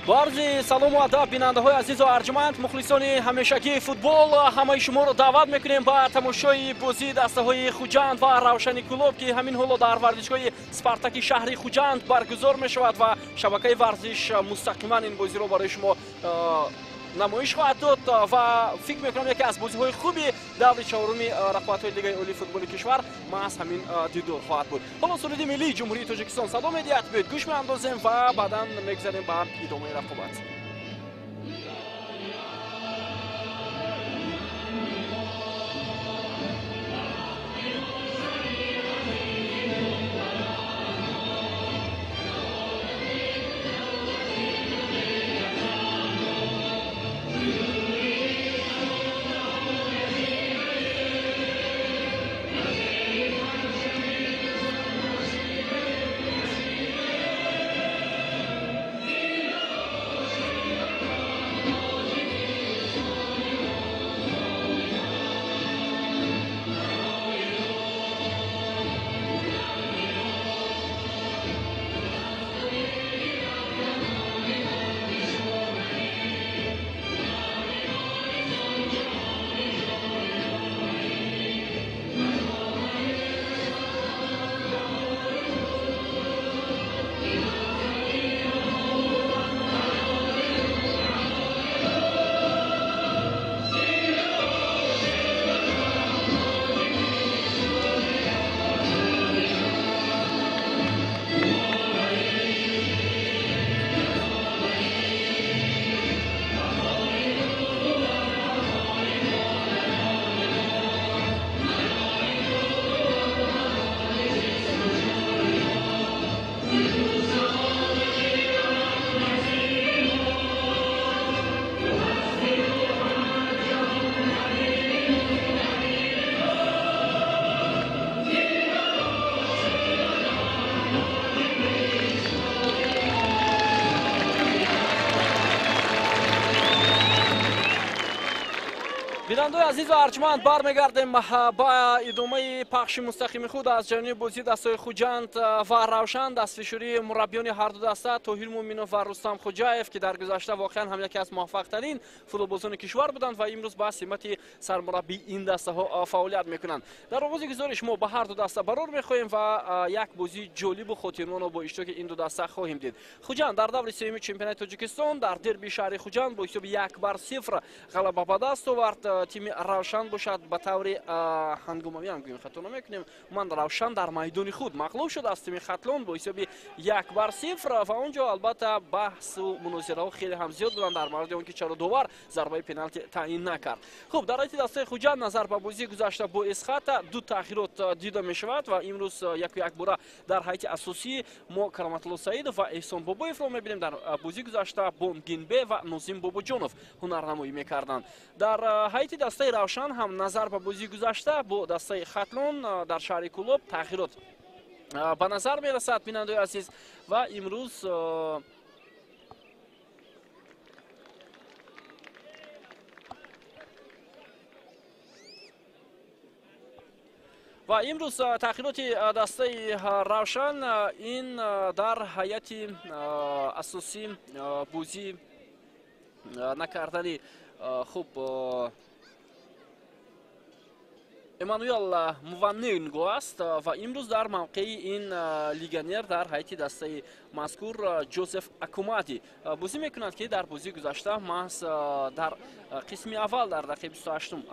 Бо арзи салому адаб, бинандаҳои азизу арҷманд, мухлисони ҳамешагии футбол, ҳамаи шуморо даъват мекунем ба тамошои бозии дастаҳои Хуҷанд ва Равшани Кӯлоб, ки ҳамин ҳоло дар варзишгоҳи Спартаки шаҳри Хуҷанд баргузор мешавад ва шабакаи варзиш мустақиман ин бозиро барои шумо намоиш хоҳад дод. Ва фикр мекунам, яке аз бозиҳои хуби даври чаҳоруми рақобатҳои Лигаи олии футболи кишвар маҳз ҳамин дидор хоҳад буд. Ҳоло суруди миллии Ҷумҳурии Тоҷикистон садо медиҳад, биёед гӯш меандозем ва баъдан мегузарем ба идомаи рақобат. Бинандаои азизу арҷманд, бармегардем ба идомаи пахши мустақими худ аз ҷараёни бозии дастаҳои Хуҷанд ва Равшан. Дастфишурии мураббиёни ҳарду даста Тоҳир Муъминов ва Рустам Хоҷаев, ки дар гузашта воқеан ҳам яке аз муваффақтарин футболбозони кишвар буданд ва имрӯз ба симати сармураббии ин дастаҳо фаъолият мекунанд. Дар оғози гузориш мо ба ҳарду даста барор мехоҳем ва як бозии ҷолибу хотирмонро бо иштироки ин ду даста хоҳем дид. Хуҷанд дар даври сеюми чемпионати Тоҷикистон дар дерби шаҳри Хуҷанд бо ҳисоби 1-0 ғалаба ба даст овард. Тими Равшан бошад, ба таври ҳангомавӣ ҳам гӯем, хато намекунем, ман Равшан дар майдони худ мағлуб шуд аз тими Хатлон бо ҳисоби 1-0 ва он ҷо албатта баҳсу мунозираҳо хеле ҳам зиёд буданд дар мавриди он ки чаро довар зарбаи пеналти таъин накард. Хуб, дар ҳайати дастаи Хуҷанд назар ба бозии гузашта бо Эсхата ду таъхирот дида мешавад ва имрӯз яку якбора дар ҳайати асосӣ мо Кароматулло Саидов ва Эҳсон Бобоевро мебинем. Дар бозии гузашта Бонгинбе ва Нозим Бобоҷонов ҳунарнамоӣ мекарданд. Дар ҳайати дастаи Равшан ҳам назар ба бозии гузашта бо дастаи Хатлон дар шаҳри Кӯлоб таъхирот ба назар мерасад, бинандаои азиз, ва имрӯз таъхироти дастаи Равшан ин дар ҳайати асосӣ бозӣ накардани хуб Эммануэл Муваненго аст ва имрӯз дар мавқеи ин легионер дар ҳайати дастаи мазкур Ҷозеф Акумади бозӣ мекунад, ки дар бозии гузашта маҳз дар қисми аввал дар дақиқаи 28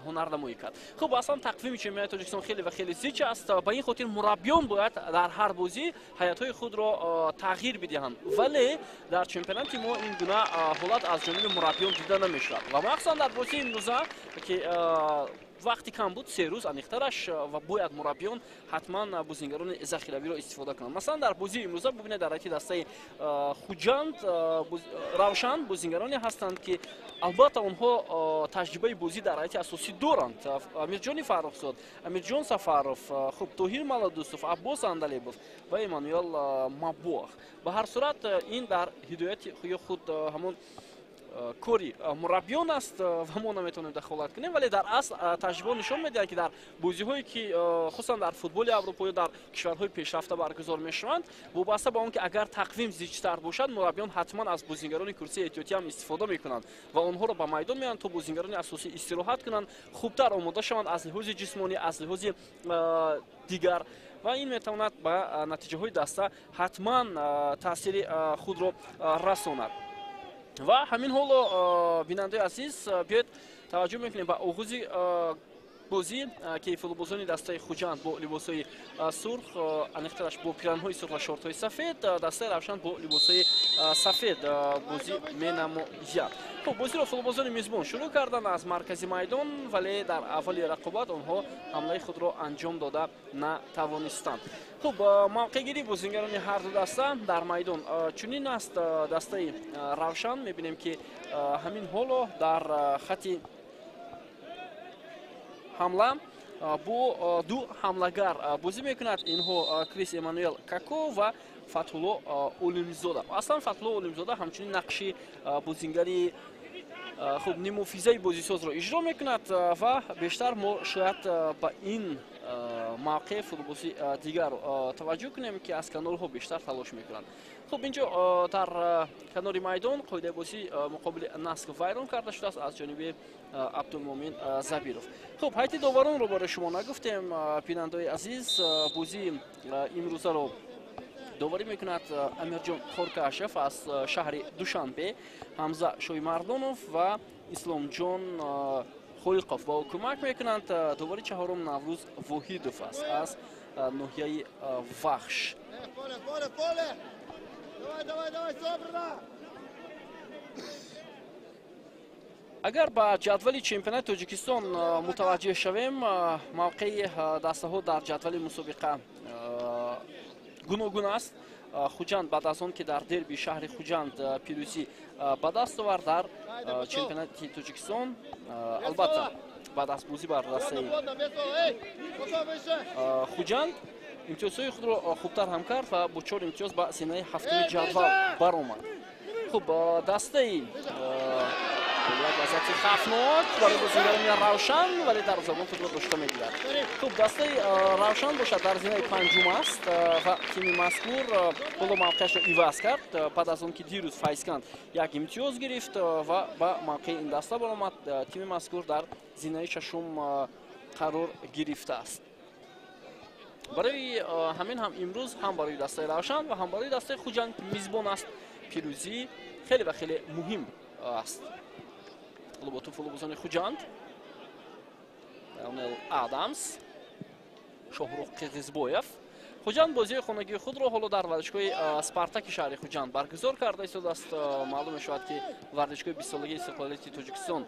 ҳунарнамоӣ кард. Хуб, аслан тақвими чемпионати Тоҷикистон хеле ва хеле зич аст. Ба ин хотир мураббиён бояд дар ҳар бозӣ ҳайатҳои худро тағйир бидиҳанд, вале дар чемпионати мо ин гуна ҳолат аз ҷониби мураббиён дида намешавад ва махсусан дар бозии имрӯза, ки вақти кам буд, 3 рӯз аниқтараш, ва бояд мураббиён ҳатман бозингарони захиравиро истифода кунанд. Масалан, дар бозии имрӯза бубинед, дар ҳайати дастаи Хуҷанд Равшан бозингароне ҳастанд, ки албатта онҳо таҷрибаи бозӣ дар ҳайати асосӣ доранд. Амирҷони Фаррухзод, Амирҷон Сафаров, хуб, Тоҳир Маладустов, Аббос Андалебов ва Эммануэл Мабоах. Ба ҳар сурат, ин дар ҳидояти ё худ ҳамон кори мураббиён аст ва мо наметавонем дахолат кунем, вале дар асл таҷриба нишон медиҳад, ки дар бозиҳое ки хусусан дар футболи аврупо ё дар кишварҳои пешрафта баргузор мешаванд, вобаста ба он ки агар тақвим зичтар бошад, мураббиён ҳатман аз бозингарони курсии эҳтиётӣ ҳам истифода мекунанд ва онҳоро ба майдон меоянд, то бозингарони асосӣ истироҳат кунанд, хубтар омода шаванд аз лиҳози ҷисмонӣ, аз лиҳози дигар, ва ин метавонад ба натиҷаҳои даста ҳатман таъсири худро расонад. Ва ҳамин ҳоло, бинандаи азиз, биёед таваҷҷӯҳ мекунем ба оғози бозӣ, ки футболбозони дастаи Хуҷанд бо либосҳои сурх, аниқтараш бо пиранҳои сурх ва шортҳои сафед, дастаи Равшан бо либосҳои сафед бозӣ менамояд. Хуб, бозиро футболбозони мизбон шурӯъ карданд аз маркази майдон, вале дар аввали рақобат онҳо ҳамлаи худро анҷом дода натавонистанд. Хуб, мавқеъгирии бозингарони ҳар ду даста дар майдон чунин аст. Дастаи Равшан мебинем, ки ҳамин ҳоло дар хати ҳамла бо ду ҳамлагар бозӣ мекунад. Инҳо Крис Эммануэл Како ва Фатҳулло Олимзода. Аслан Фатҳулло Олимзода ҳамчунин нақши бозингари хуб нимуфизаи бозисозро иҷро мекунад ва бештар мо шояд ба ин мавқеи футболбози дигар таваҷҷӯҳ кунем, ки аз канорҳо бештар талош мекунанд. Хуб, инҷо дар канори майдон қоидаи бозӣ муқобили Наск вайрон карда шудааст аз ҷониби Абдулмумин Забиров. Хуб, ҳайати доваронро барои шумо нагуфтем, бинандаои азиз. Бозии имрӯзаро доварӣ мекунад Амирҷон Хоркашев аз шаҳри Душанбе, Ҳамза Шоимардонов ва Исломҷон Холиқов ба ӯ кӯмак мекунанд. Довари чаҳорум Наврӯз Воҳидов аст аз ноҳияи Вахш. Агар ба ҷадвали чемпионати Тоҷикистон мутаваҷҷеҳ шавем, мавқеи дастаҳо дар ҷадвали мусобиқа гуногун аст. Хуҷанд баъд аз он ки дар дерби шаҳри Хуҷанд пирӯзӣ ба даст овард дар чемпионати Тоҷикистон, албатта баъд аз бозӣ бар дастаи Хуҷанд имтиёзҳои худро хубтар ҳам кард ва бо 4 имтиёз ба зинаи ҳафтуми ҷадвал баромад. Хуб, дастаи як вазъияти хавфнок барои бозингарони Равшан, вале дарвозабон худро дошта мегирад. Хуб, дастаи Равшан бошад дар зинаи панҷум аст ва тими мазкур ҳоло мавқеашро иваз кард баъд аз он ки дирӯз Файзканд як имтиёз гирифт ва ба мавқеи ин даста баромад. Тими мазкур дар зинаи шашум қарор гирифтааст. Барои ҳамин ҳам имрӯз ҳам барои дастаи Равшан ва ҳам барои дастаи Хуҷанд мизбон аст пирӯзӣ хеле ва хеле муҳим аст. Ҳоло бо тӯб футболбозони Хуҷанд, Леонел Адамс, Шоҳрух Қирғизбоев. Хуҷанд бозии хонагии худро ҳоло дар варзишгоҳи Спартаки шаҳри Хуҷанд баргузор карда истодааст. Маълум мешавад, ки варзишгоҳи 20-солагии истиқлолияти Тоҷикистон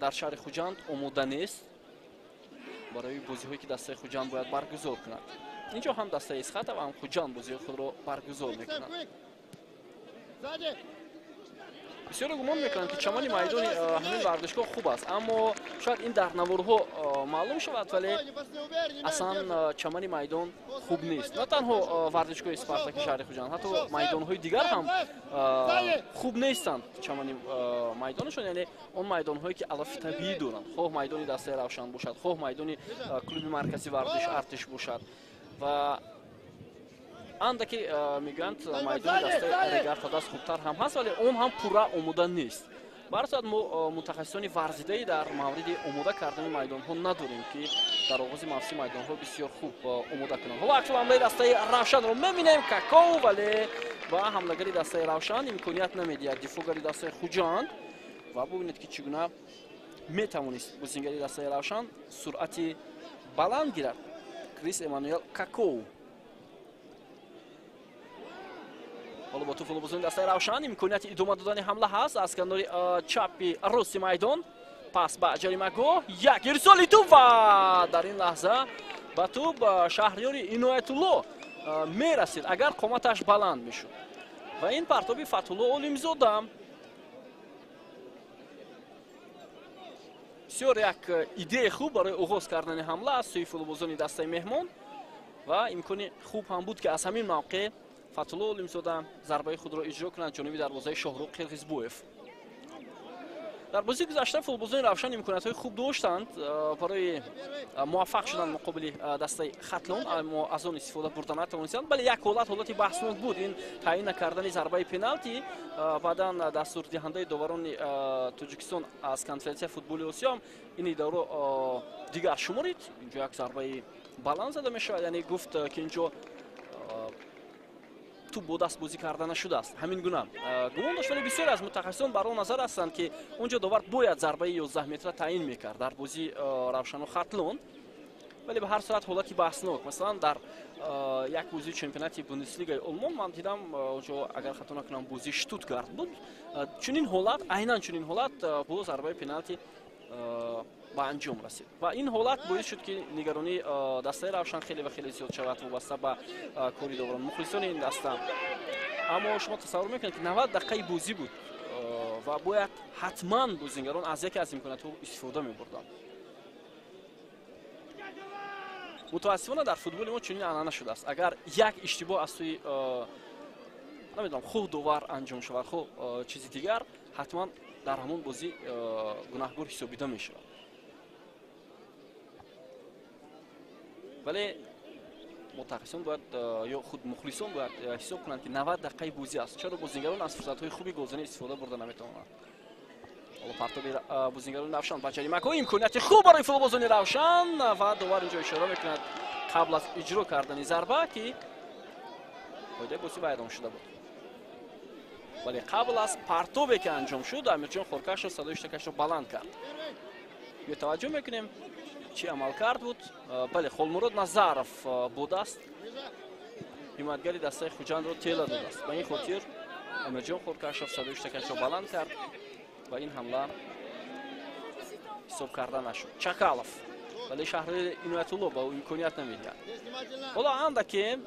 дар шаҳри Хуҷанд омода нест барои бозиҳое ки дастаи Хуҷанд бояд баргузор кунад. Инҷо ҳам дастаи Исхата ва ҳам Хуҷанд бозиҳои худро баргузор мекунанд. Бисёре гумон мекунанд, ки чамани майдони ҳамин варзишгоҳ хуб аст, аммо шояд ин дар наворҳо маълум шавад, вале аслан чамани майдон хуб нест. На танҳо варзишгоҳи Спартаки шаҳри Хуҷанд, ҳатто майдонҳои дигар ҳам хуб нестанд чамани майдонашон, яъне он майдонҳое ки алафи табиӣ доранд, хоҳ майдони дастаи Равшан бошад, хоҳ майдони клуби маркази варзиш Артиш бошад. Ва андаке мегӯянд майдони дастаи Регар-ТадАЗ хубтар ҳам ҳаст, вале он ҳам пурра омода нест. Ба ҳар сурат мо мутахассисони варзидаи дар мавриди омода кардани майдонҳо надорем, ки дар оғози мавсим майдонҳо бисёр хуб омода кунанд. Ҳоло аксул ҳамлаи дастаи Равшанро мебинем. Каков, вале ба ҳамлагари дастаи Равшан имконият намедиҳад дифоъгари дастаи Хуҷанд. Ва бубинед, ки чӣ гуна метавонист бозингари дастаи Равшан суръати баланд гирад. Крис Эммануэл Каков. Ҳоло бо тӯб футболбозони дастаи Равшан имконияти идома додани ҳамла ҳаст аз канори чапи рости майдон. Пас ба ҷаримагоҳ, як ирсоли тӯб ва дар ин лаҳза ба тӯб Шаҳриёри Иноятулло мерасид, агар қоматаш баланд мешуд. Ва ин партоби Фатҳулло Олимзода бисёр як идеяи хуб барои оғоз кардани ҳамла аз сӯи футболбозони дастаи меҳмон ва имкони хуб ҳам буд, ки аз ҳамин мавқеъ Фатҳулло Олимзода зарбаи худро иҷро кунад ҷониби дарвозаи Шоҳрух Қирғизбоев. Дар бозии гузашта футболбозони Равшан имкониятҳои хуб доштанд барои муваффақ шудан муқобили дастаи Хатлон, аммо аз он истифода бурда натавонистанд. Бале, як ҳолат, ҳолати баҳснок буд, ин таъин накардани зарбаи пеналти. Баъдан дастурдиҳандаи доварони Тоҷикистон аз конференсияи футболи Осиё ин идаро дигар шуморид. Инҷо як зарбаи баланд зада мешавад, яъне гуфт ки инҷо тӯб бо даст бозӣ карда нашудааст. Ҳамин гуна гумон дошт, вале бисёре аз мутахассисон бар он назар ҳастанд, ки онҷо довар бояд зарбаи 11 метра таъин мекард дар бозии Равшану Хатлон. Вале ба ҳар сурат ҳолати баҳснок. Масалан, дар як бозии чемпионати Бундеслигаи Олмон ман дидам, онҷо агар хато накунам бозии Штутгарт буд, чунин ҳолат, айнан чунин ҳолат бо зарбаи пеналти ба анҷом расид ва ин ҳолат боис шуд, ки нигаронии дастаи Равшан хеле ва хеле зиёд шавад вобаста ба кори доварон, мухлисони ин даста. Аммо шумо тасаввур мекунед, ки 90 дақиқаи бозӣ буд ва бояд ҳатман бозингарон аз яке аз имкониятҳо истифода мебурданд. Мутаассифона дар футболи мо чунин анъана шудааст. Агар як иштибоҳ аз сӯи намедонам хоҳ довар анҷом шавад, хоҳ чизи дигар, ҳатман дар ҳамон бозӣ гунаҳгор ҳисобида мешавад. Вале мутахассисон бояд ё худ мухлисон бояд ҳисоб кунанд, ки 90 дақиқаи бозӣ аст. Чаро бозингарон аз фурсатҳои хуби голзанӣ истифода бурда наметавонанд? Ҳоло партоби бозингарони Равшан ба ҷаримагоҳ, имконияти хуб барои футболбозони Равшан ва довар инҷо ишора мекунад қабл аз иҷро кардани зарба, ки қоидаи бозӣ вайрон шуда буд. Вале қабл аз партобе ки анҷом шуд, Амирҷон Хоркашов садои штакашро баланд кард. Биё таваҷҷӯҳ мекунем, чӣ амалкард буд. Бале, Холмурод Назаров бо даст ҳимоятгари дастаи Хуҷандро тела додааст. Ба ин хотир Амирҷон Хоркашов садои штакашро баланд кард ва ин ҳамла ҳисоб карда нашуд. Чакалов, вале Шаҳри Иноятулло ба ӯ имконият намедиҳад. Ҳоло андаке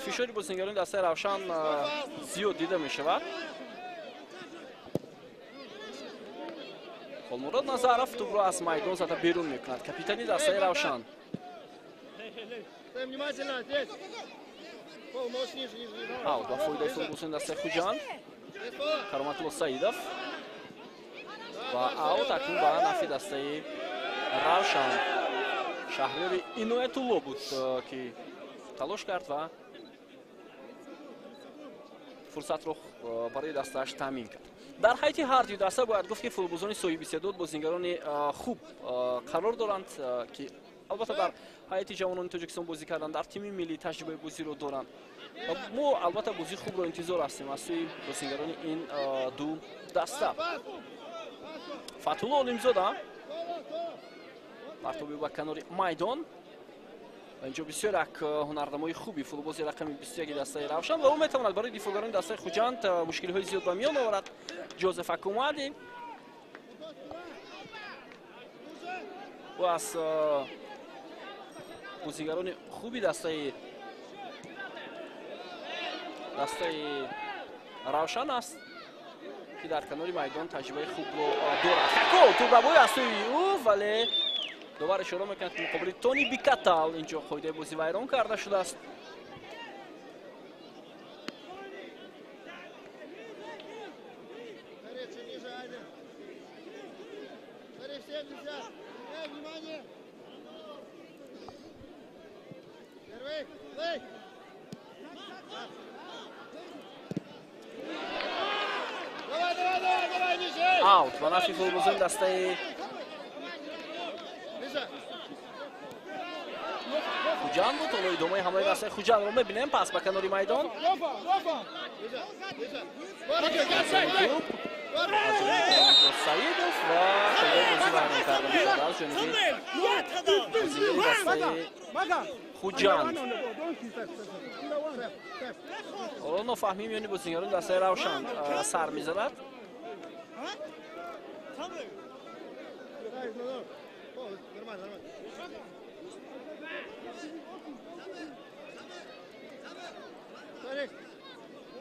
фишори бозингарони дастаи Равшан зиёд дида мешавад. Холмурод Назаров тӯбро аз майдон зада берун мекунад. Капитани дастаи Равшан. Аут ба фоидаи футболбозони дастаи Хуҷанд. Кароматулло Саидов ва аут акнун ба нафи дастаи Равшан. Шаҳриёри Иноятулло буд, ки талош кард ва фурсатро барои дастааш таъмин кард. Дар ҳайати ҳар ду даста бояд гуфт, ки футболбозони соҳиби истеъдод, бозингарони хуб қарор доранд, ки албатта дар ҳайати ҷавонони Тоҷикистон бозӣ карданд, дар тими миллӣ таҷрибаи бозиро доранд. Мо албатта бозии хубро интизор ҳастем аз сӯи бозингарони ин ду даста. Фатҳулло Олимзода партоби ба канори майдон. Инҷо бисёр як ҳунарнамои хуби футболбози рақами 21 дастаи Равшан ва ӯ метавонад барои дифоъгарони дастаи Хуҷанд мушкилиҳои зиёд ба миён оварад. Ҷозеф Акумади ӯ аз бозигарони хуби дастаи Равшан аст, ки дар канори майдон таҷрибаи хубро дорад. Какол тӯбрабои аз сӯи ӯ, вале довар ишора мекунад, ки муқобили Тони Бикатал инҷо қоидаи бозӣ вайрон карда шудааст. Аут ба нафи футболбозони дастаи Хуҷанд буд. Ҳоло идомаи ҳамлаи дастаи Хуҷандро мебинем. Пас ба канори майдон Саидов ва қоидаи бозӣ вайрон карда мешавад аз ҷониби бозигари дастаи Хуҷанд. Ҳоло нофаҳмӣ миёни бозигарони дастаи Равшан сар мезанад.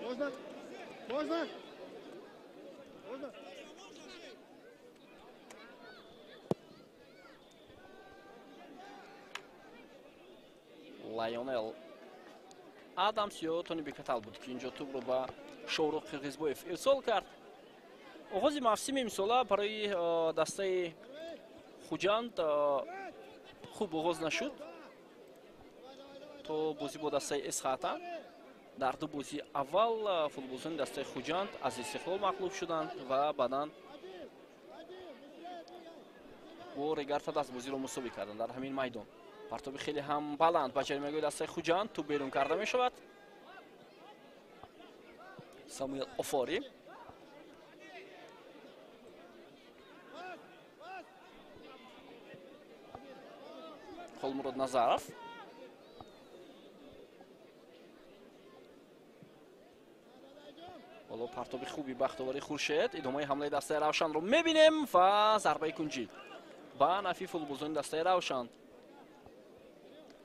Можно? Можно? Можно? Лайонел Адамс ё Тони Бекатал буд, ки инҷо тӯбро ба Шоҳрух Қирғизбоев ирсол кард. Оғози мавсими имсола барои дастаи Хуҷанд хуб оғоз нашуд. То бозӣ бо дастаи Эсхата дар ду бозии аввал футболбозони дастаи Хуҷанд аз Истиқлол мағлуб шуданд ва баъдан бо Регарта дастбозиро мусовӣ карданд дар ҳамин майдон. Партоби хеле ҳам баланд ба ҷаримагоҳи дастаи Хуҷанд, тӯб берун карда мешавад. Самуэл Офори Холмурод Назаров. Ҳоло партоби хуби Бахтовари Хуршед. Идомаи ҳамлаи дастаи Равшанро мебинем ва зарбаи кунҷӣ ба нафи футболбозони дастаи Равшан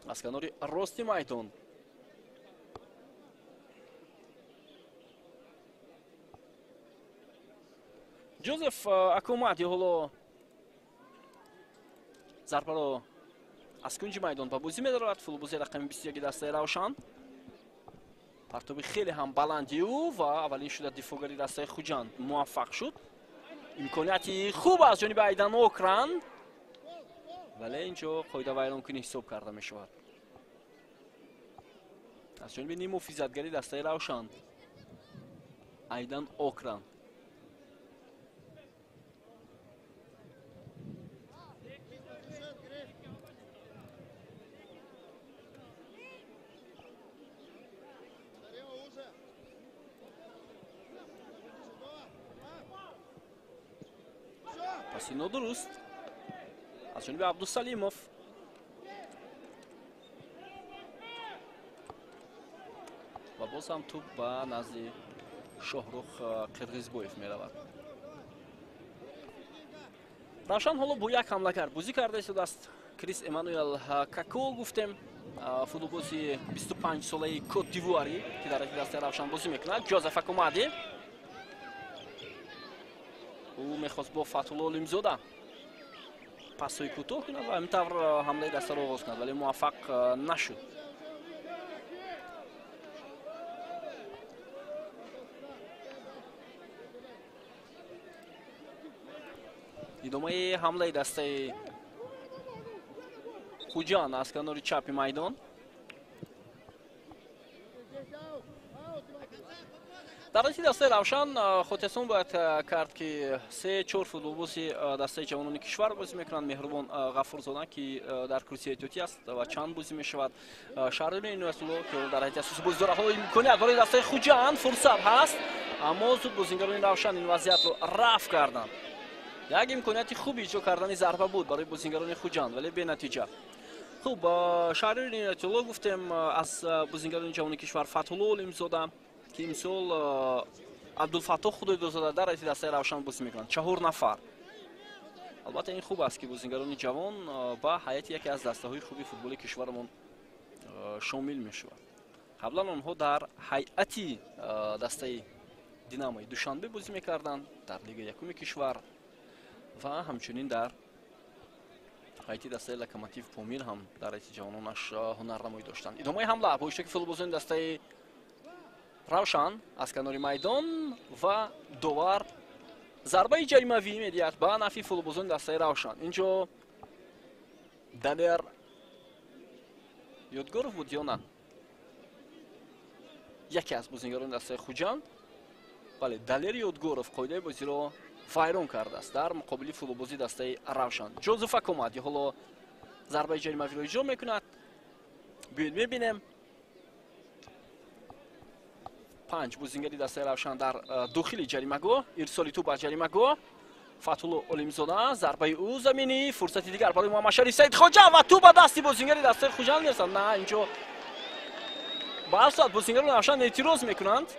аз канори рости майдон. Ҷозеф Акумади ҳоло зарбаро аз кунҷи майдон ба бозӣ медорад. Футболбози рақами 21 дастаи Равшан. Партоби хеле ҳам баланди ӯ ва аввалин шуда дифоъгари дастаи Хуҷанд муваффақ шуд. Имконияти хуб аз ҷониби Айдан Окран, вале инҷо қоидавайронкунӣ ҳисоб карда мешавад аз ҷониби ниммуҳофизатгари дастаи Равшан Айдан Окран. Паси нодуруст аз ҷониби Абдусалимов. Ва боз ҳам тӯб ба назди Шоҳрух Қирғизбоев меравад. Равшан ҳоло бо як ҳамлагар бозӣ карда истодааст. Крис Эммануэл Како гуфтем, футболбози 25-солаи Кот-д'Ивуарӣ, ки дар дастаи Равшан бозӣ мекунад. Ҷозеф Акумади ӯ мехост бо Фатҳулло Олимзода пасҳои кӯтоҳ кунад ва ҳамин тавр ҳамлаи дастаро оғоз кунад, вале муваффақ нашуд. Идомаи ҳамлаи дастаи Хуҷанд аз канори чапи майдон. Дар ҳайати дастаи Равшан хотиррасон бояд кард, ки 3-4 футболбози дастаи ҷавонони кишвар бозӣ мекунанд. Меҳрубон Ғафурзода, ки дар курсии эҳтиётӣ аст ва чанд бозӣ мешавад. Шаҳрдори Иноятулло, ки дар ҳайати асосӣ бозӣ дорад. Ҳоло имконият барои дастаи Хуҷанд фурсат ҳаст, аммо зуд бозингарони Равшан ин вазъиятро рафъ карданд. Як имконияти хуби иҷро кардани зарба буд барои бозингарони Хуҷанд, вале бенатиҷа. Хуб, Шаҳрдори Иноятулло гуфтем аз бозингарони ҷавони кишвар Фатҳулло Олимзода, ки имсол Абдулфаттоҳ Худойдозода дар ҳайати дастаи Равшан бозӣ мекунанд. 4 нафар. Албатта ин хуб аст, ки бозингарони ҷавон ба ҳайати яке аз дастаҳои хуби футболи кишварамон шомил мешавад. Қаблан онҳо дар ҳайати дастаи Динамои Душанбе бозӣ мекарданд дар лигаи якуми кишвар ва ҳамчунин дар ҳайати дастаи Локомотив Помир ҳам дар ҳайати ҷавононаш ҳунарнамоӣ доштанд. Идомаи ҳамла бо иштироки футболбозони дастаи Равшан аз канори майдон ва довар зарбаи ҷаримавӣ медиҳад ба нафи футболбозони дастаи Равшан. Инҷо Далер Ёдгоров буд ё на? Яке аз бозингарони дастаи Хуҷанд. Бале, Далер Ёдгоров қоидаи бозиро вайрон кардааст дар муқобили футболбози дастаи Равшан. Ҷозеф Акомади ҳоло зарбаи ҷаримавиро иҷро мекунад. Биёед мебинем. 5 бозингари дастаи Равшан дар дохили ҷаримагоҳ. Ирсоли тӯб ба ҷаримагоҳ. Фатҳулло Олимзода, зарбаи ӯ заминӣ, фурсати дигар барои Муҳаммадшариф Саидхоҷа ва тӯб ба дасти бозингари дастаи Хуҷанд мерасад. На, инҷо ба ҳар сурат бозингарони Равшан эътироз мекунанд.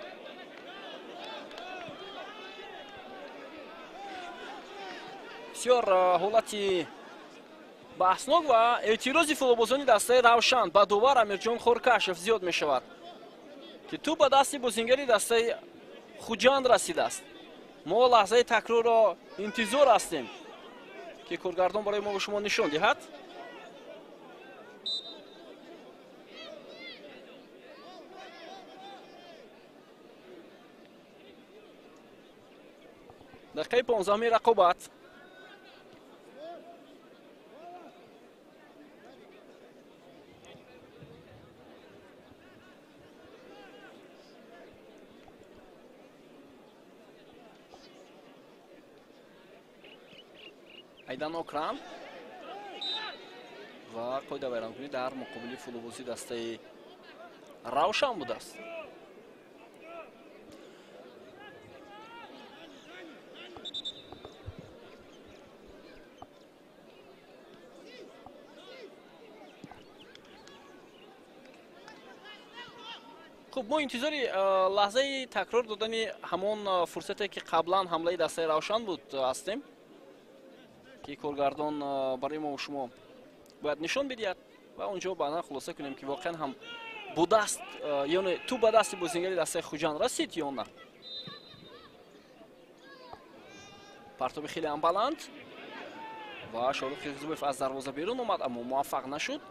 Бисёр ҳолати баҳснок ва эътирози футболбозони дастаи Равшан ба довар Амирҷон Хоркашев зиёд мешавад, ки тӯб ба дасти бозингари дастаи Хуҷанд расидааст. Мо лаҳзаи такрорро интизор ҳастем, ки коргардон барои мо ва шумо нишон диҳад. Дақиқаи 15-уми рақобат. Айдан Окран ва қоидавайронкунӣ дар муқобили футболбози дастаи Равшан будааст. Хуб, мо интизори лаҳзаи такрор додани ҳамон фурсате ки қаблан ҳамлаи дастаи Равшан буд ҳастем, ки коргардон барои мо шумо бояд нишон бидиҳад ва онҷо баъдан хулоса кунем ки воқеан ҳам будааст, ё не тӯб ба дасти бозингари дастаи Хуҷанд расид ё на. Партоби хеле ҳам баланд ва Шоҳрух Қирғизбоев аз дарвоза берун омад, аммо муваффақ нашуд.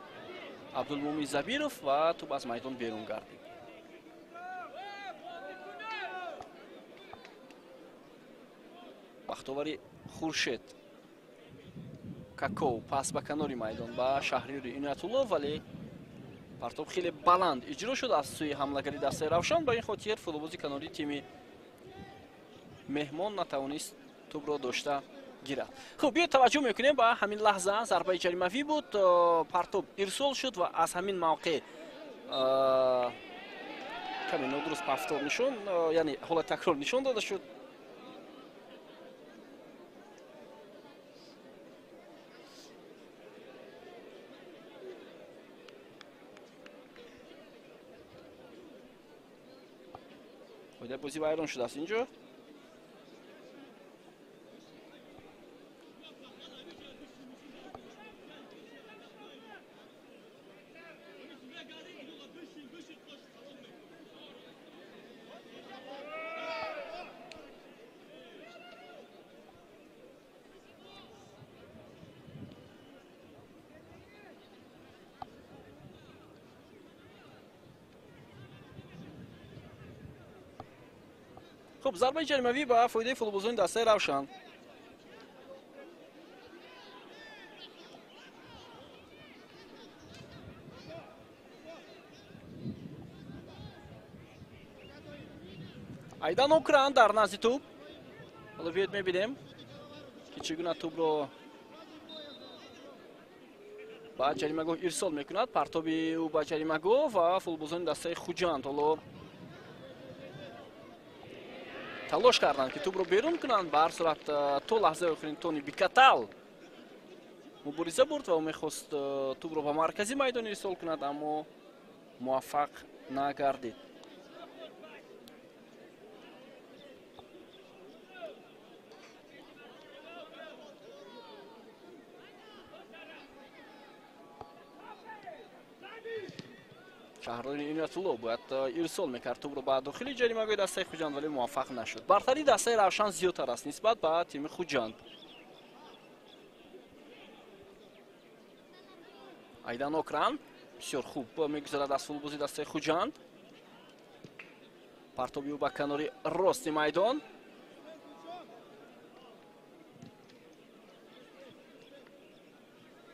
Абдулмумин Забиров ва тӯб аз майдон берун гардид. Бахтовари Хуршед Каков пас ба канори майдон ба Шаҳриёри Иноятулло, вале партоб хеле баланд иҷро шуд аз сӯи ҳамлагари дастаи Равшан. Ба ин хотир футболбози канори тими меҳмон натавонист тӯбро дошта гирад. Хуб, биёед таваҷҷӯҳ мекунем ба ҳамин лаҳза. Зарбаи ҷаримавӣ буд, партоб ирсол шуд ва аз ҳамин мавқеъ каме нодуруст пафтор нишон, яъне ҳолати такрор нишон дода шуд. Қоидаи бозӣ вайрон шудааст инҷо. Хуб, зарбаи ҷаримавӣ ба фоидаи футболбозони дастаи Равшан. Айдан Окран дар назди тӯб. Ҳоло биёед мебинем ки чӣ гуна тӯбро ба ҷаримагоҳ ирсол мекунад. Партоби ӯ ба ҷаримагоҳ ва футболбозони дастаи Хуҷанд ҳоло талош карданд ки тӯбро берун кунанд. Ба ҳар сурат то лаҳзаи охирин Тони Бикатал мубориза бурд ва ӯ мехост тӯбро ба маркази майдон ирсол кунад, аммо муваффақ нагардид. Шаҳрдори Иноятулло бояд ирсол мекард тӯбро ба дохили ҷаримагоҳи дастаи Хуҷанд, вале муваффақ нашуд. Бартарии дастаи Равшан зиёдтар аст нисбат ба тими Хуҷанд. Айдан Окран бисёр хуб мегузарад аз футболбози дастаи Хуҷанд. Партоби ӯ ба канори рости майдон.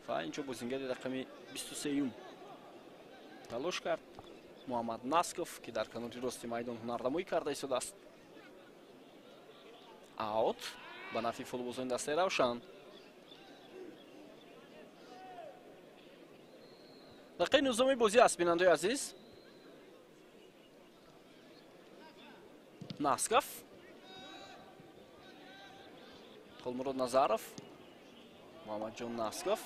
Ва инҷо бозингари рақами 23-юм талош кард. Муҳаммад Насков, ки дар канори рости майдон ҳунарнамоӣ карда истодааст. Аут ба нафъи футболбозони дастаи Равшан. Дақиқаи 19-уми бозӣ аст, бинандаои азиз. Насков, Холмурод Назаров, Муҳаммадҷон Насков,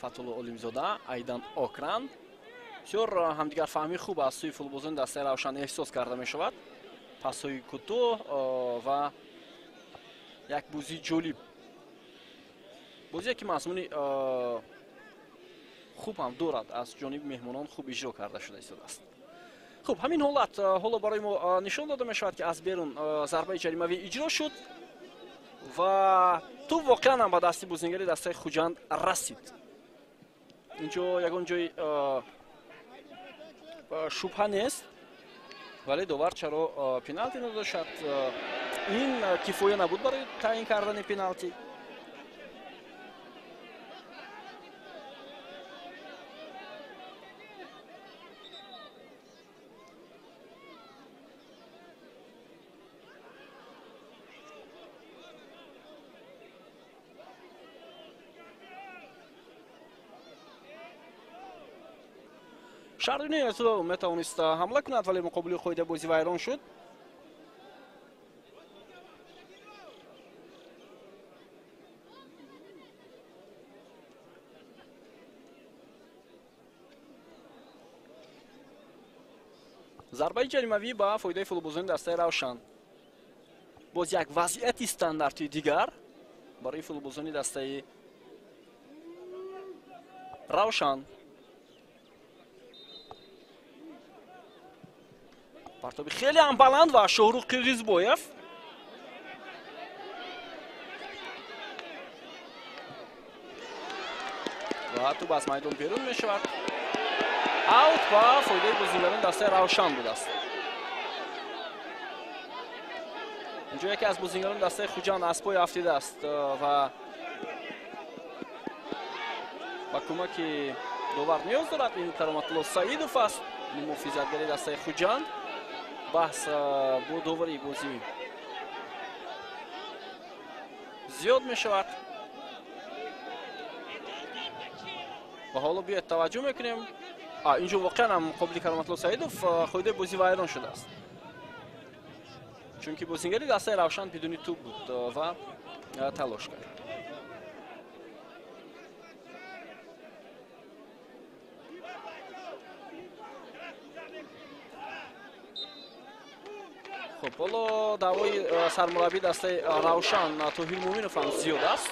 Фатулло Олимзода, Айдан Окран. Бисёр ҳамдигарфаҳмии хуб аз сӯи футболбозони дастаи Равшан эҳсос карда мешавад. Пасҳои кӯтоҳ ва як бозии ҷолиб. Бозие ки мазмуни хуб ҳам дорад, аз ҷониби меҳмонон хуб иҷро карда шуда истодааст. Хуб, ҳамин ҳолат ҳоло барои мо нишон дода мешавад ки аз берун зарбаи ҷаримавӣ иҷро шуд ва тӯб воқеан ҳам ба дасти бозингари дастаи Хуҷанд расид. Инҷо ягон ҷои шубҳа нест. Вале довар чаро пеналти надод? Шояд ин кифоя набуд барои таъин кардани пеналти. Шаҳрдуни метавонист ҳамла кунад, вале муқобили қоида бозӣ вайрон шуд. Зарбаи ҷаримавӣ ба фоидаи футболбозони дастаи Равшан. Боз як вазъияти стандартии дигар барои футболбозони дастаи Равшан. Партоби хеле ҳам баланд ва Шоҳрух Қирғизбоев. Ва тӯб аз майдон берун мешавад. Аут ба фоидаи бозингарони дастаи Равшан будааст. Инҷо яке аз бозингарони дастаи Хуҷанд аз пой афтидааст ва ба кӯмаки довар ниёз дорад. Ин Кароматулло Саидов аст, муҳофизатгари дастаи Хуҷанд. Баҳс бо довари бозӣ зиёд мешавад. Ва ҳоло биёед таваҷҷӯҳ мекунем. Инҷо воқеан ҳам муқобили Кароматулло Саидов қоидаи бозӣ вайрон шудааст, чунки бозингари дастаи Равшан бидуни тӯб буд ва талош кард. Хуб, ҳоло даъвои сармураббии дастаи Равшан Тоҳир Муъминов ҳам зиёд аст.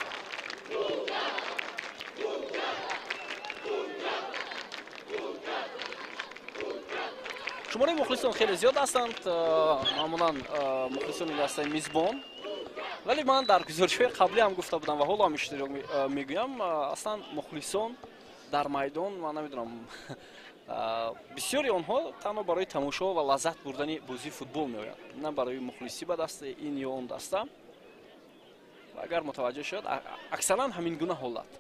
Шумораи мухлисон хеле зиёд ҳастанд, маъмулан мухлисони дастаи мизбон. Вале ман дар гузоришҳои қаблӣ ҳам гуфта будам ва ҳоло ҳам иштирок мегӯям, аслан мухлисон дар майдон, ман намедонам, бисёри онҳо танҳо барои тамошо ва лаззат бурдани бозии футбол меоянд, на барои мухлисӣ ба дастаи ин ё он даста. Ва агар мутаваҷҷӯҳ шавад, аксаран ҳамин гуна ҳолат.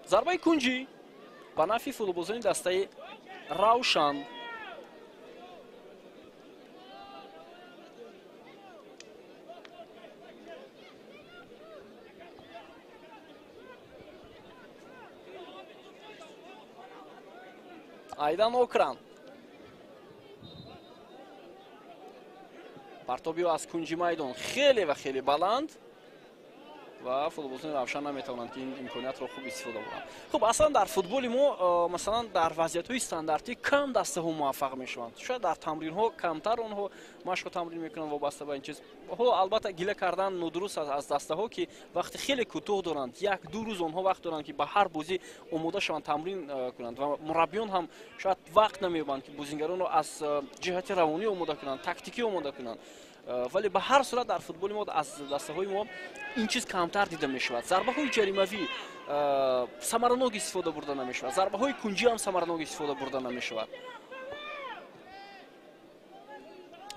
Зарбаи кунҷӣ ба нафъи футболбозони дастаи Равшан. Айдан Окран. Партоби аз кунҷи майдон хеле ва хеле баланд ва футболбозони Равшан наметавонанд ки ин имкониятро хуб истифода баранд. Хуб, аслан дар футболи мо масалан дар вазъиятҳои стандартӣ кам дастаҳо муваффақ мешаванд. Шояд дар тамринҳо камтар онҳо машқу тамрин мекунанд вобаста ба ин чиз. Ҳоло албатта гила кардан нодуруст аст аз дастаҳо, ки вақти хеле кӯтоҳ доранд, як-ду рӯз онҳо вақт доранд, ки ба ҳар бозӣ омода шаванд, тамрин кунанд ва мураббиён ҳам шояд вақт намеёбанд, ки бозингаронро аз ҷиҳати равонӣ омода кунанд, тактикӣ омода кунанд. Вале ба ҳар сурат дар футболи мо аз дастаҳои мо ин чиз камтар дида мешавад. Зарбаҳои ҷаримавӣ самаранок истифода бурда намешавад, зарбаҳои кунҷӣ ҳам самаранок истифода бурда намешавад.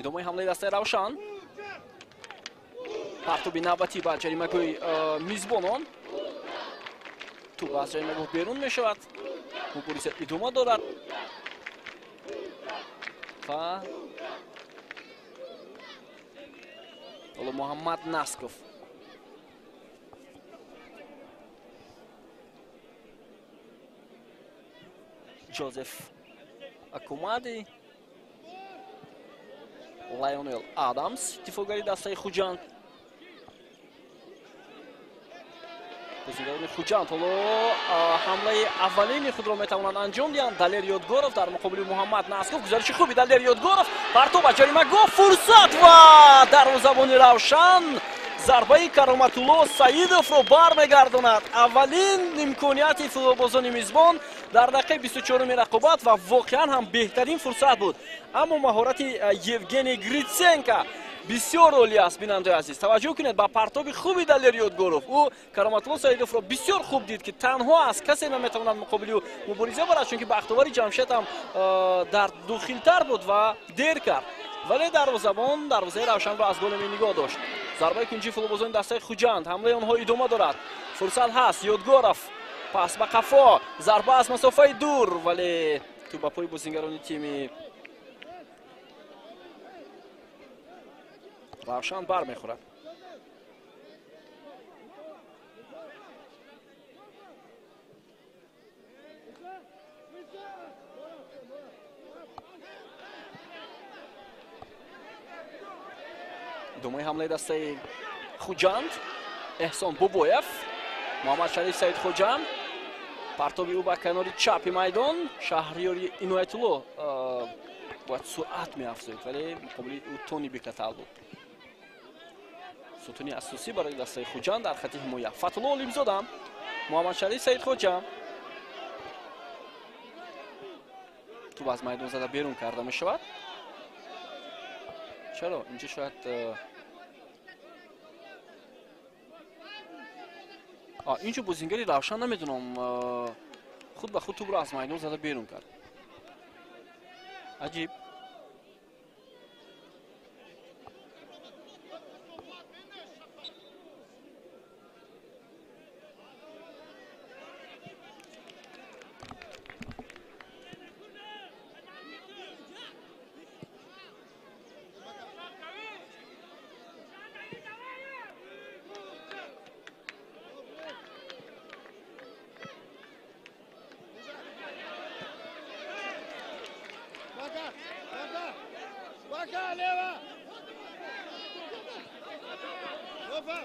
Идомаи ҳамлаи дастаи Равшан. Партоби навбатӣ ба ҷаримагоҳи мизбонон. Тӯб аз ҷаримагоҳ берун мешавад. Мубориза идома дорад ва ҳоло Муҳаммад Насков. Ҷозеф Акумади, Лайонел Адамс, дифоъгари дастаи Хуҷанд. Бозингарони Хуҷанд ҳоло ҳамлаи аввалини худро метавонанд анҷом диҳанд. Далер Ёдгоров дар муқобили Муҳаммад Насков. Гузариши хуби Далер Ёдгоров, партоб ба ҷаримагоҳ, фурсат ва дарвозабони Равшан зарбаи Кароматулло Саидовро бармегардонад. Аввалин имконияти футболбозони мизбон дар дақиқаи 24-уми рақобат ва воқеан ҳам беҳтарин фурсат буд. Аммо маҳорати Евгений Гриценко Бисёр олӣ аст, бинандаи азиз. Таваҷҷӯҳ кунед ба партоби хуби Далер Ёдгоров. Ӯ Кароматулло Саидовро бисёр хуб дид, ки танҳо аст, касе наметавонад муқобили ӯ мубориза барад, чунки Бахтовари Ҷамшед ҳам дар дохилтар буд ва дер кард. Вале дарвозабон дарвозаи Равшанро аз гол нигоҳ дошт. Зарбаи кунҷи футболбозони дастаи Хуҷанд. Ҳамлаи онҳо идома дорад. Фурсат ҳаст. Ёдгоров пас ба қафо, зарба аз масофаи дур, вале тӯб ба пои бозингарони тими Равшан бармехӯрад. Идомаи ҳамлаи дастаи Хуҷанд. Эҳсон Бобоев, Муҳаммадшариф Саидхоҷа, партоби ӯ ба канори чапи майдон. Шаҳриёри Иноятулло бояд суръат меафзоид, вале муқобили ӯ Тони Бекатал буд. Сутуни асосӣ барои дастаи Хуҷанд дар хати ҳимоя. Фатулло Олимзода, Муҳаммадшариф Саидхоҷа. Тӯб аз майдон зада берун карда мешавад. Чаро? Инҷо шояд инҷо бозингари Равшан намедонам, худ ба худ тӯбро аз майдон зада берун кард. Аҷиб.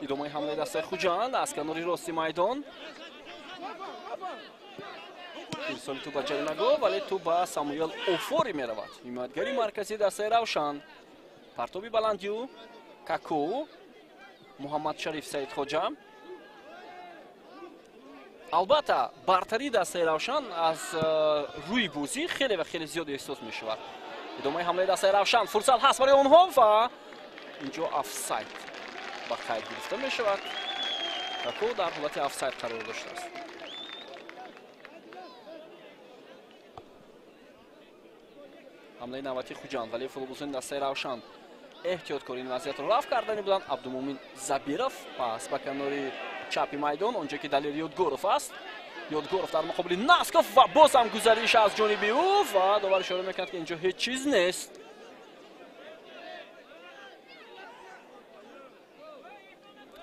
Идомаи ҳамлаи дастаи Хуҷанд аз канори рости майдон. Ирсоли тӯб ба ҷаримагоҳ, вале тӯб ба Самуэл Офори меравад. Ҳимоятгари марказии дастаи Равшан. Партоби баланди ӯ Каку, Муҳаммадшариф Саидхоҷа. Албатта, бартарии дастаи Равшан аз рӯи бозӣ хеле ва хеле зиёд эҳсос мешавад. Идомаи ҳамлаи дастаи Равшан, фурсат ҳаст барои онҳо ва инҷо офсайд ба қайд гирифта мешавад. Каку дар ҳолати офсайд қарор доштааст. Ҳамлаи навбатии Хуҷанд, вале футболбозони дастаи Равшан эҳтиёткор ин вазъиятро рафт кардани буданд. Абдумумин Забиров пас ба канори чапи майдон, онҷо ки Далер Ёдгоров аст. Ёдгоров дар муқобили Насков ва боз ҳам гузариш аз ҷониби ӯ ва довар ишора мекунад, ки инҷо ҳеҷ чиз нест.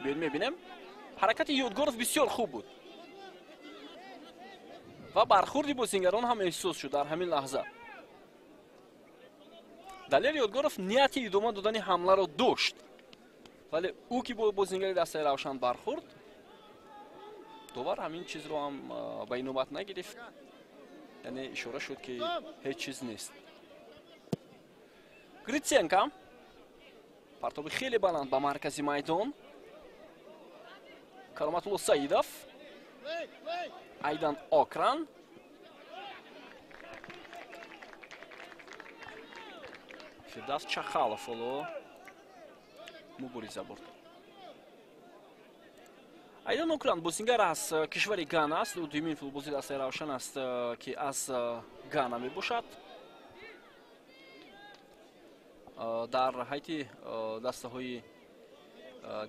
Биёед мебинем. Ҳаракати Ёдгоров бисёр хуб буд ва бархурди бозингарон ҳам эҳсос шуд дар ҳамин лаҳза. Далер Ёдгоров нияти идома додани ҳамларо дошт, вале ӯ ки бо бозингари дастаи Равшан бархурд, довар ҳамин чизро ҳам ба инобат нагирифт. Яъне ишора шуд, ки ҳеҷ чиз нест. Гритсенко партоби хеле баланд ба маркази майдон. Кароматулло Саидов, Айдан Окран. Фирдавс Чахалов ҳоло мубориза бурд. Айдан Окран бозингар аз кишвари Гана аст. Ӯ дуюмин футболбози дастаи Равшан аст, ки аз Гана мебошад. Дар ҳайати дастаҳои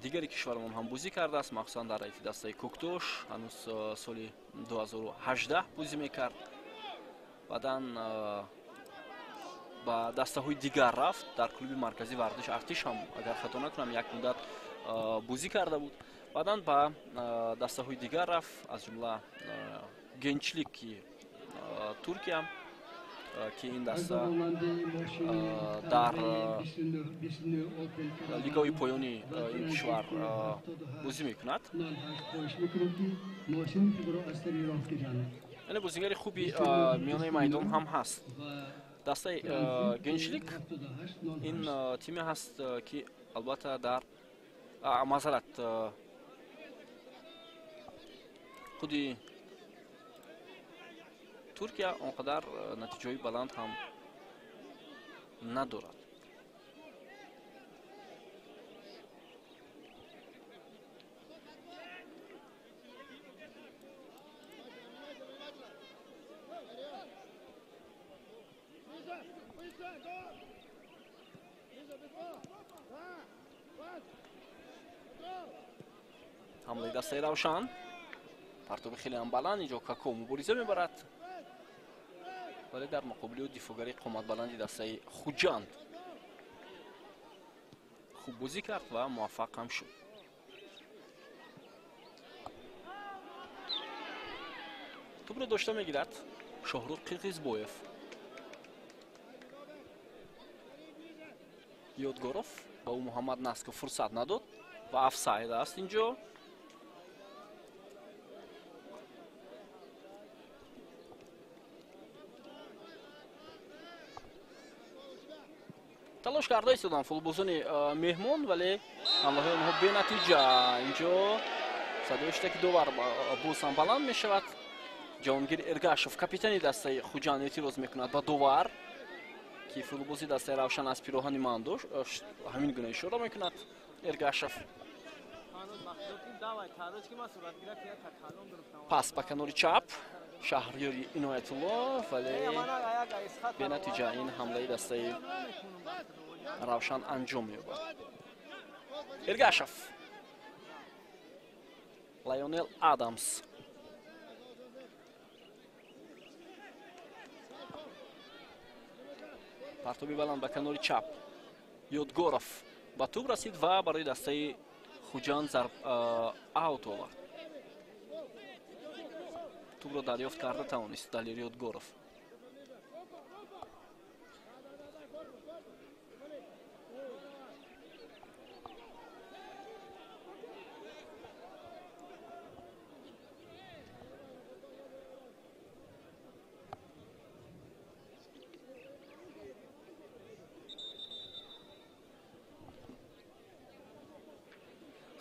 дигари кишварамон ҳам бозӣ кардааст, махсусан дар ҳайати дастаи Кӯктош ҳанӯз соли 2018 бозӣ мекард. Баъдан ба дастаҳои дигар рафт. Дар клуби марказии варзиш Артиш ҳам, агар хато накунам, як муддат бозӣ карда буд. Баъдан ба дастаҳои дигар рафт, аз ҷумла Генчлики Туркия, ки ин даста дар лигаҳои поёни ин кишвар бозӣ мекунад. Яъне бозигари хуби миёнаи майдон ҳам ҳаст. Дастаи Генчлик ин тиме ҳаст, ки албатта дар мазарат худи Туркия он қадар натиҷаҳои баланд ҳам надорад. Ҳамлаи дастаи Равшан, партоби хеле ҳам баланд, инҷо Како мубориза мебарад, вале дар муқобили ӯ дифоъгари қоматбаланди дастаи Хуҷанд хуб бозӣ кард ва муваффақ ҳам шуд. Тӯбро дошта мегирад Шоҳрух Қирғизбоев. Ёдгоров ба ӯ Муҳаммад Насков фурсат надод ва офсайд аст инҷо. Талош карда истоданд футболбозони меҳмон, вале ҳамлаҳои онҳо бенатиҷа. Инҷо садои шуда ки довар боз ҳам баланд мешавад. Ҷаҳонгир Эргашев, капитани дастаи Хуҷанд, эътироз мекунад ба довар, ки футболбози дастаи Равшан аз пироҳани ман дошт. Ҳамин гуна ишора мекунад Эргашев. Пас ба канори чап Шаҳриёри Иноятулло, вале бенатиҷа ин ҳамлаи дастаи Равшан анҷом меёбад. Эргашев, Лайонел Адамс. Партоби баланд ба канори чап. Ёдгоров ба тӯб расид ва барои дастаи Хуҷанд зарб аут овард. Тӯбро дарёфт карда тавонист Далер Ёдгоров.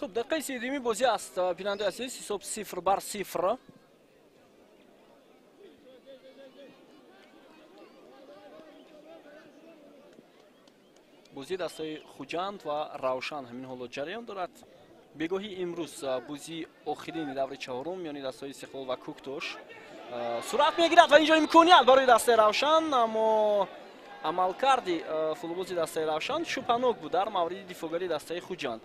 Хуб, дақиқаи сеюми бозӣ аст, бинандаи азиз, ҳисоб 0-0. Бозии дастаи Хуҷанд ва Равшан ҳамин ҳоло ҷараён дорад. Бегоҳи имрӯз бозии охирини даври чаҳорум миёни дастаи Истиқлол ва Кӯктош сурат мегирад ва инҷо имконият барои дастаи Равшан, аммо амалкарди футболбози дастаи Равшан шубҳанок буд дар мавриди дифоъгарии дастаи Хуҷанд.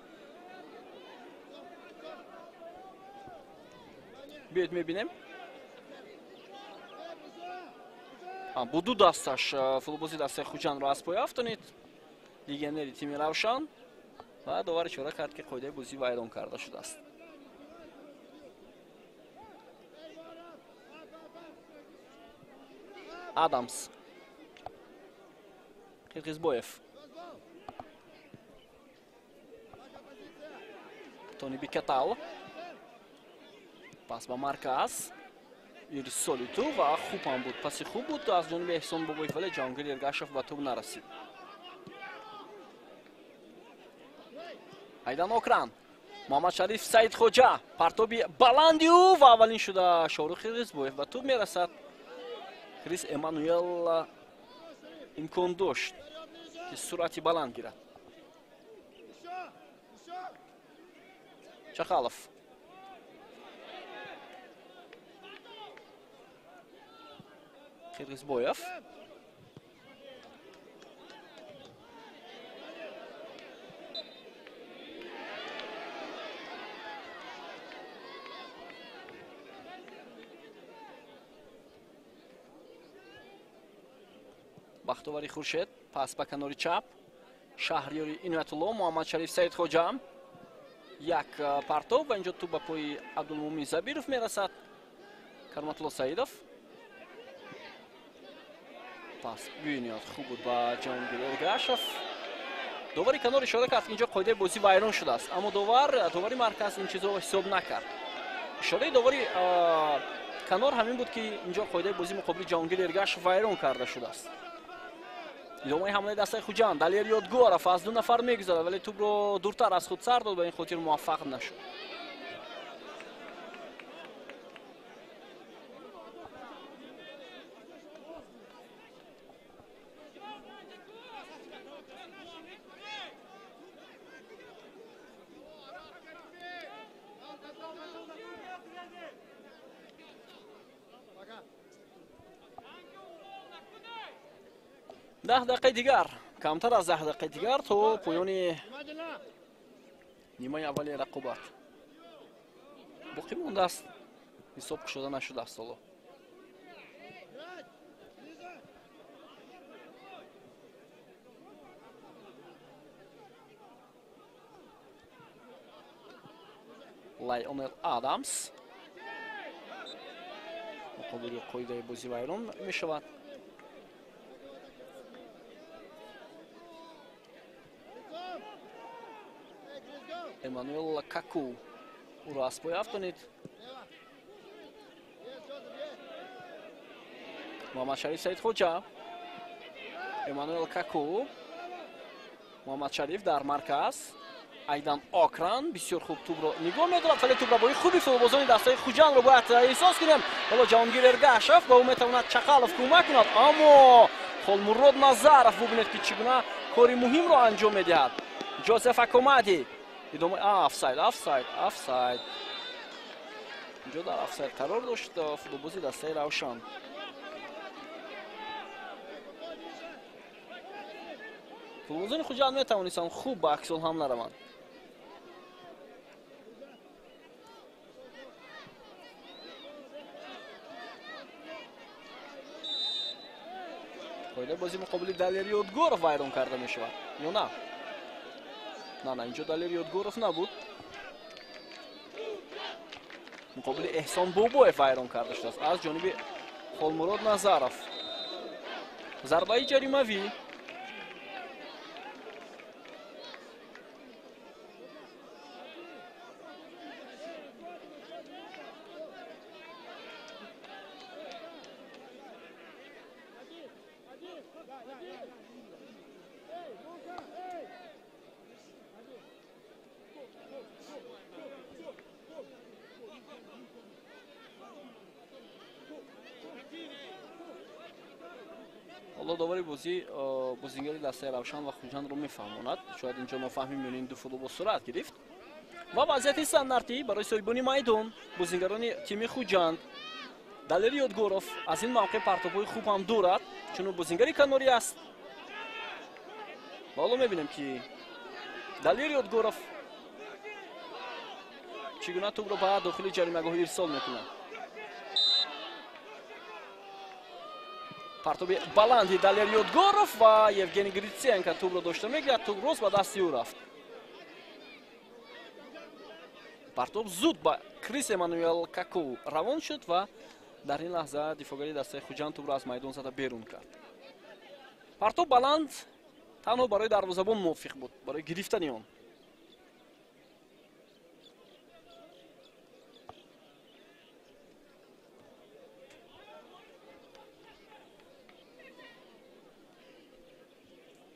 Биёед мебинем. Бо ду дасташ футболбози дастаи Хуҷандро аз пой афтонид легионери тими Равшан ва довар ишора кард, ки қоидаи бозӣ вайрон карда шудааст. Адамс, Қирғизбоев, Тони Бикатал, пас ба марказ, ирсоли тӯб ва хуб ҳам буд, паси хуб буд аз ҷониби Эҳсон Бобоев, вале Ҷаҳонгир Эргашев ба тӯб нарасид. Айдан Окран, Муҳаммадшариф Саидхоҷа, партоби баланди ӯ ва аввалин шуда Шоҳрух Қирғизбоев ба тӯб мерасад. Крис Эммануэл имкон дошт, ки суръати баланд гирад. Чақалов, Қирғизбоев, Бахтовари Хуршед, пас ба канори чап, Шаҳриёри Иноятулло, Муҳаммадшариф Саидхоҷа, як партов ва инҷо тӯб ба пои Абдулмумин Забиров мерасад. Кароматулло Саидов, пас бениҳоят хуб буд ба Ҷаҳонгир Эргашев. Довари канор ишора кард, ки инҷо қоидаи бозӣ вайрон шудааст, аммо довари марказ ин чизро ҳисоб накард. Ишораи довари канор ҳамин буд, ки инҷо қоидаи бозӣ муқобили Ҷаҳонгир Эргашев вайрон карда шудааст. Идомаи ҳамлаи дастаи Хуҷанд, Далер Ёдгоров аз ду нафар мегузарад, вале тӯбро дуртар аз худ сар дод, ба ин хотир муваффақ нашуд. 10 дақиқаи дигар, камтар аз 10 дақиқаи дигар то поёни нимаи аввали рақобат боқӣ мондааст. Ҳисоб кушода нашудааст ҳоло. Лайонел Адамс муқобили қоидаи бозӣ вайрон мешавад. Эммануэл Каку ӯро аз пой афтонид. Муҳаммадшариф Саидхоҷа, Эммануэл Каку, Муҳаммадшариф дар марказ, Айдан Окран бисёр хуб тӯбро нигоҳ медорад, вале тӯбрабои хуби футболбозони дастаи Хуҷандро бояд эҳсос кунем. Ҳоло Ҷаҳонгир Эргашев ба ӯ метавонад Чақалов кӯмак кунад, аммо Холмурод Назаров бубинед ки чӣ гуна кори муҳимро анҷом медиҳад. Ҷозеф Акомади идома, офсайд, офсайд, офсайд. Инҷо дар офсайд қарор дошт футболбози дастаи Равшан. Футболбозони Хуҷанд метавонистанд хуб ба аксул ҳамла раванд. Қоидаи бозӣ муқобили Далер Ёдгоров вайрон карда мешавад ё на? На, на, инҷо Далер Ёдгоров набуд. Муқобили Эҳсон Бобоев вайрон карда шудааст аз ҷониби Холмурод Назаров. Зарбаи ҷаримавӣ. Ҳоло довари бозӣ бозингари дастаи Равшан ва Хуҷандро мефаҳмонад. Шояд инҷо нофаҳмӣ миёни ин ду футболбоз сурат гирифт. Ва вазъияти стандартӣ барои соҳибони майдон, бозингарони тими Хуҷанд. Далер Ёдгоров аз ин мавқеъ партобҳои хуб ҳам дорад, чун ӯ бозингари канорӣ аст. Ва ҳоло мебинем ки Далер Ёдгоров чӣ гуна тӯбро ба дохили ҷаримагоҳ ирсол мекунад. Партоби баланди Далер Ёдгоров ва Евгений Гриценко тӯбро дошта мегирад. Тӯб рост ба дасти ӯ рафт. Партоб зуд ба Крис Эммануэл Каку равон шуд ва дар ин лаҳза дифоъгари дастаи Хуҷанд тӯбро аз майдон зада берун кард. Партоб баланд танҳо барои дарвозабон мувофиқ буд, барои гирифтани он.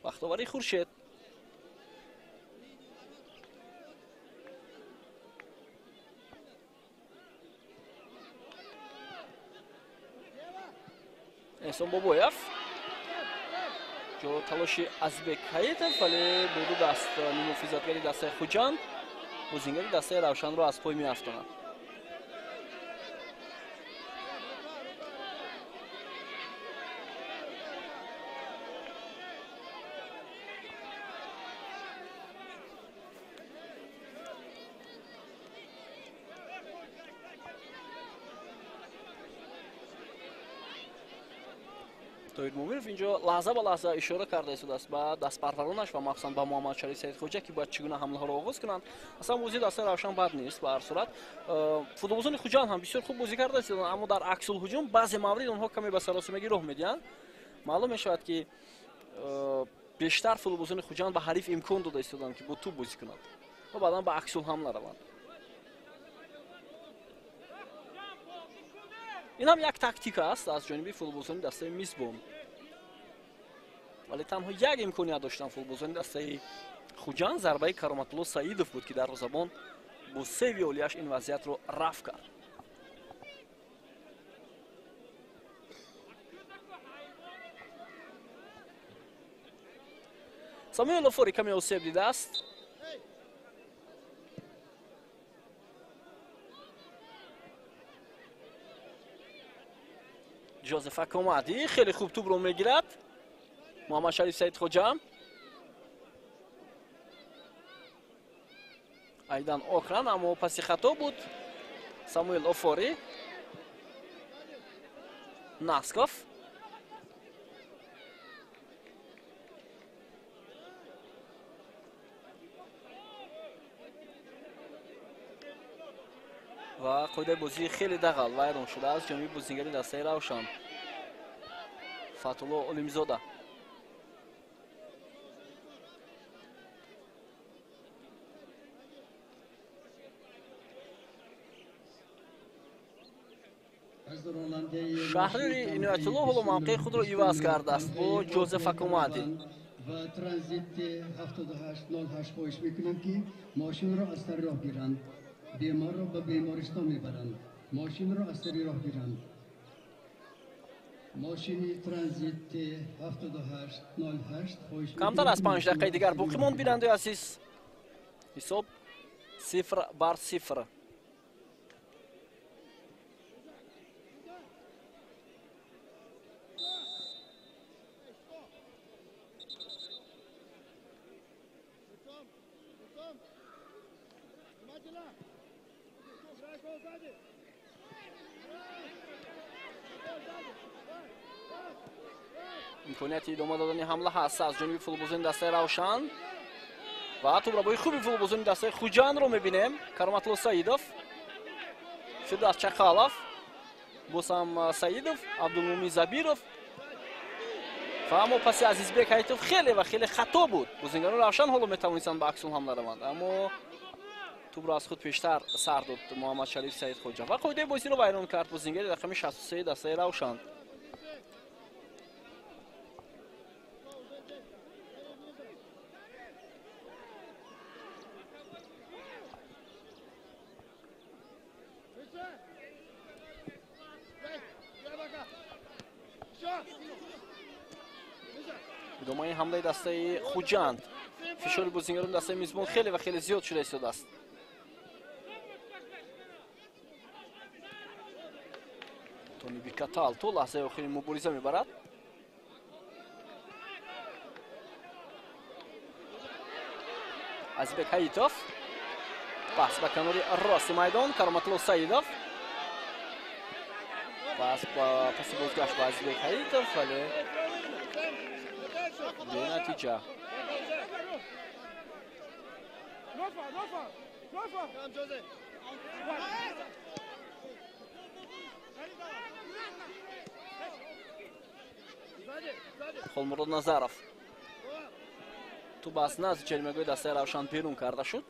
Бахтовари Хуршед. Эҳсон Бобоев. Ҷо талоши Азбек Ҳаитов, вале бо ду даст муҳофизатгари дастаи Хуҷанд бозингари дастаи Равшанро аз пой меафтонад. Тоҳир Муминов инҷо лаҳза ба лаҳза ишора карда истодааст ба дастпарваронаш ва махсусан ба Муҳаммадшариф Саидхоҷа, ки бояд чӣ гуна ҳамлаҳоро оғоз кунанд. Аслан бозии дастаи Равшан бад нест, ба ҳар сурат. Футболбозони Хуҷанд ҳам бисёр хуб бозӣ карда истоданд, аммо дар аксулҳуҷум баъзе маврид онҳо каме ба саросимагӣ роҳ медиҳанд. Маълум мешавад, ки бештар футболбозони Хуҷанд ба ҳариф имкон дода истоданд, ки бо тӯб бозӣ кунанд ва баъдан ба аксулҳамла раванд. Ин ҳам як тактика аст аз ҷониби футболбозони дастаи мизбон. Вале танҳо як имконият доштанд футболбозони дастаи Хуҷанд, зарбаи Кароматулло Саидов буд, ки дарвозабон бо севи олияш ин вазъиятро рафъ кард. Самуэл Офори каме осеб дидааст. Ҷозеф Акомади хеле хуб тӯбро мегирад. Муҳаммадшариф Саидхоҷа. Айдан Окран, аммо паси хато буд. Самуэл Офори. Насков. Ва қоидаи бозӣ хеле дағал вайрон шуда аз ҷониби бозигари дастаи Равшан Фатулло Олимзода. Шаҳрири Иноятулло ҳоло мавқеи худро иваз кардааст бо Ҷозеф Акомади. Ва транзити 7808 хоҳиш мекунам, ки мошинро аз сари роҳ гиранд. Беморро ба бемористон мебаранд. Мошинро аз сари роҳ гиранд. Мошини транзити 7808 хоҳиш. Камтар аз 5 дақиқаи дигар боқӣ монд, бинандаи азиз. Ҳисоб 0-0. Имконияти идома додани ҳамла ҳаст аз ҷониби футболбозони дастаи Равшан ва тӯбрабои хуби футболбозони дастаи Хуҷандро мебинем. Кароматло Саидов, Фирдавс Чақалов, боз ҳам Саидов, Абдулмумин Забиров ва аммо паси Азизбек Ҳайтов хеле ва хеле хато буд. Бозингарони Равшан ҳоло метавонистанд ба аксул ҳамла раванд, аммо тӯбро аз худ пештар сар дод Муҳаммадшариф Саидхоҷа ва қоидаи бозиро вайрон кард бозингари рақами 63 дастаи Равшан. Идомаи ҳамлаи дастаи Хуҷанд. Фишори бозингарони дастаи мизбон хеле ва хеле зиёд шуда истодааст. Тони Бикатал то лаҳзаи охири мубориза мебарад. Азизбек Ҳаитов пас ба канори рости майдон. Кароматло Саидов пас паси бозгашт ба Азизбек Ҳаитов, вале бенатиҷа. Холмурод Назаров тӯб аз назди ҷаримагоҳи дастаи Равшан берун карда шуд.